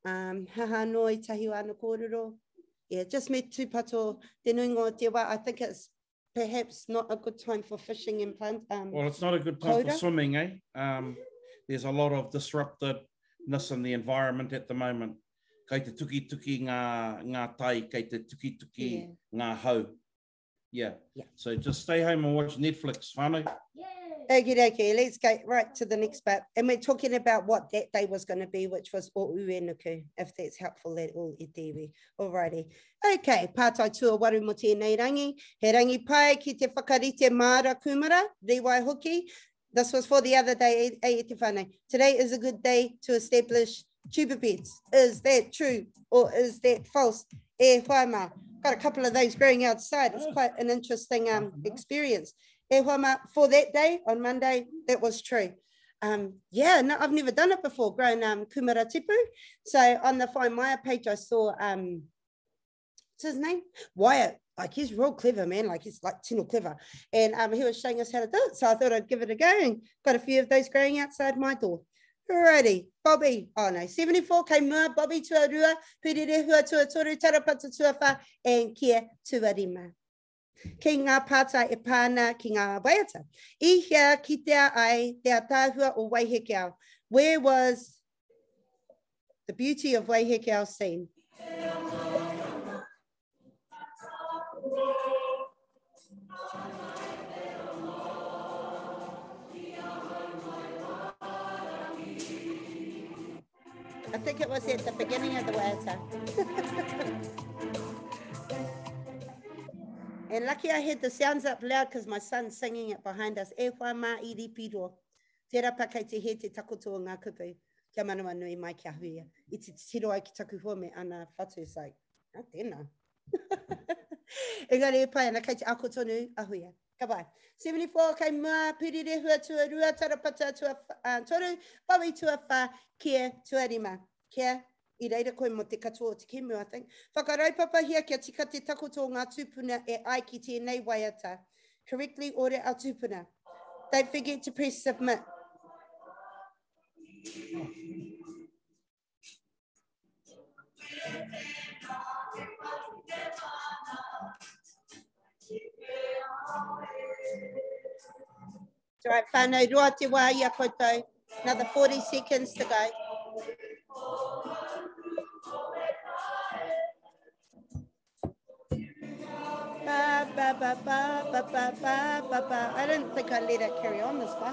A: Um, haha no i tahi o ana kōrero. Yeah, just me tūpato te nuinga o te wā. I think it's perhaps not a good time for fishing and plant. Um,
B: well, it's not a good time for swimming, eh? Um, there's a lot of disruptedness in the environment at the moment. Kei te tukituki ngā, ngā tai, kei te tukituki yeah. ngā hau. Yeah.
A: yeah.
B: So just stay home and watch Netflix, whānau.
A: Okay, okay, let's go right to the next bit. And we're talking about what that day was going to be, which was o uenuku, if that's helpful at all, e te iwi. Alrighty. Okay, pātai tuawaru mo tēnei rangi. He rangi pai ki te whakarite māra kūmara, rīwai hoki. This was for the other day, e, e te whānau. Today is a good day to establish tuber beds. Is that true or is that false? E hoa mā. Got a couple of those growing outside. It's quite an interesting um, experience. E hoa mā, for that day, on Monday, that was true. Um, yeah, no, I've never done it before, grown um, kumara tipu. So on the Find Maya page, I saw, um, what's his name? Wyatt. Like he's real clever, man. Like he's like tino clever. And um, he was showing us how to do it. So I thought I'd give it a go and got a few of those growing outside my door. Alrighty, Bobby. Oh no, 74 kei mua, Bobby tuarua, Purerehua tuatoru, Tarapata tuawha, and Kia tuarima. Ki ngā pātai e pā ana ki ngā waiata. I hea kitea ai te ataahua o Waihekeao? Where was the beauty of Waihekeao seen? I think it was at the beginning of the waiata. And lucky I had the sounds up loud because my son's singing it behind us. E hoa mā i ripiro. Tērā pa kei te he te takoto o ngā kupu. Kia manawa nui mai kia huia. I te titiro ai ki taku hoa me ana whatu. It's like, ah, tēnā. Engari e pai ana, kei te ako tonu a huia. Ka pai. 74 kei mua, Pirirehua tuarua, Tarapata tua, uh, toru, Bowie tuawha, Kia tuarima. Kia, i reira koe mo te katoa o te kemu, I think. Whakaraupapahia kia tika te takoto o ngā tūpuna e ai ki tēnei waiata. Correctly order our tūpuna. Don't forget to press submit. It's all right, whānau, roa te wā i a koutou. Another 40 seconds to go. Ba, ba, ba, ba, ba, ba, ba, ba, ba. I didn't think I'd let it carry on this far.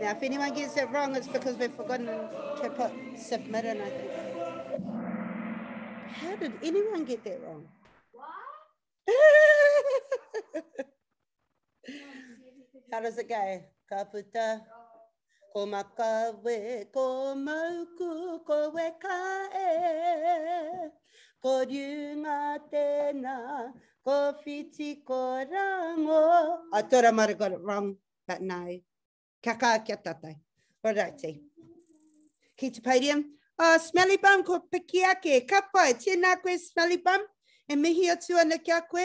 A: now, if anyone gets it wrong, it's because we've forgotten to put submit in, I think. How did anyone get that wrong?
E: What?
A: How does it go? Ka puta, ko makawe, ko mauku, ko weka e. Ko riunga tēnā, ko whiti, ko rango. I thought I might have got it wrong, but no. Kia kaha kia tātou. Alrighty. Ki te podium. Oh, smelly bum, ko piki ake. Ka pai, tēnā koe, smelly bum. E mihi atu ana kia koe.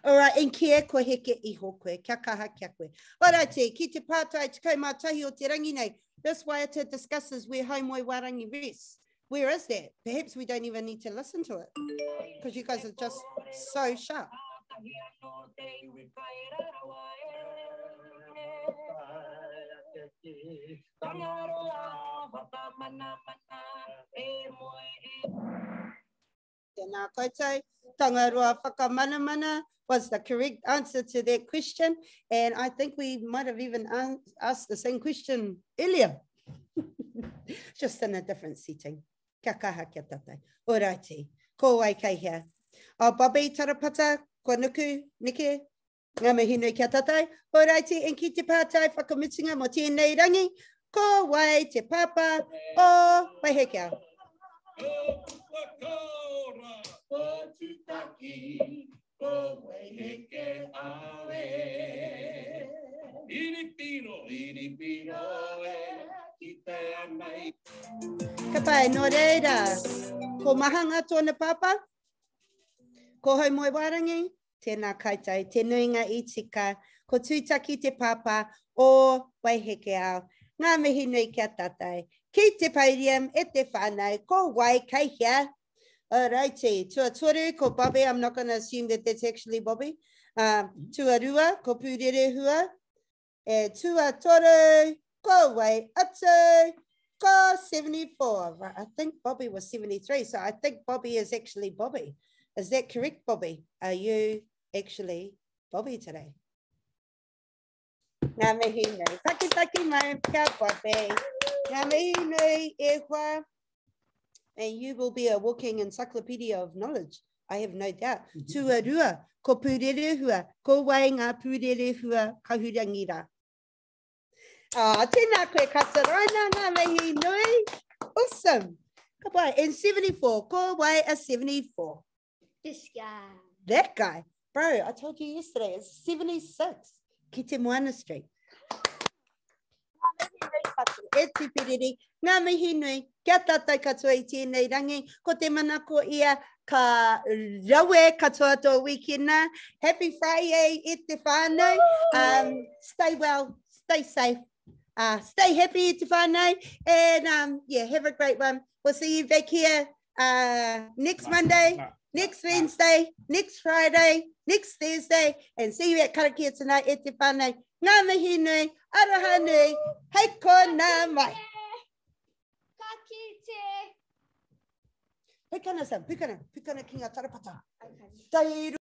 A: Alright, and kia ko heke iho koe. Kia kaha kia koe. Alrighty, ki te pātai 11 o te rangi nei. This waiata discusses where Haumoe Warangi rests. Where is that? Perhaps we don't even need to listen to it because you guys are just so sharp. Tēnā koutou. Tangaroa whakamanamana was the correct answer to that question. And I think we might have even asked the same question earlier. Just in a different setting. Kia kaha kia tātou. Oraiti. Ko wai kei hea. Oh, Bobby Tarapata, kua nuku, neke, ngā mihi nui kia tātou. Oraiti, and ki te pātai whakamutunga mō tēnei rangi, ko wai te pāpā o Waihekeao.
D: Whakaora, o Tutaki. Ko Waiheke au e. Iripiro, iripiro e, kite ana i.
A: Ka pai, nō reira, ko Mahanga tōna pāpā, ko Haumoewārangi, tēnā koutou, te nuinga i tika, ko Tūtaki te pāpā o Waihekeao. Ngā mihi nui ki a tātou. Ki te podium e te whānau, ko wai kei hea? Alrighty, tuatoru ko Bobby, I'm not going to assume that that's actually Bobby. Tuarua ko Pūrerehua. E tuatoru ko wai atu, ko 74. Right, I think Bobby was 73, so I think Bobby is actually Bobby. Is that correct, Bobby? Are you actually Bobby today? Ngā mihi nui. Taki taki mai kia Bobby. Ngā mihi nui e hoa. And you will be a walking encyclopedia of knowledge. I have no doubt. Tuarua, ko Pūrerehua, ko wai ngā Pūrerehua kahurangi rā. Oh, tēnā koe Kataraina, ngā mihi nui. Awesome. Ka pai. And 74, ko wai a 74?
E: This guy.
A: That guy. Bro, I told you yesterday, it's 76. Ki te Moana Street. E tupiriri, ngā mihi nui, kia tātou katoa i tēnei rangi, ko te manako ia, ka rawe katoa tō wikena. Happy Friday e te whānau. Stay well, stay safe, stay happy e te whānau, and yeah, have a great one. We'll see you back here next Monday, next Wednesday, next Friday, next Thursday, and see you at Karakia tonight e te whānau. Ngā mihi nui, aroha nui, hei kona mai.
E: Ka kite.
A: Pukana, Sam, pukana, pukana ki ngā tarapata.
E: Okay.
A: Tairu.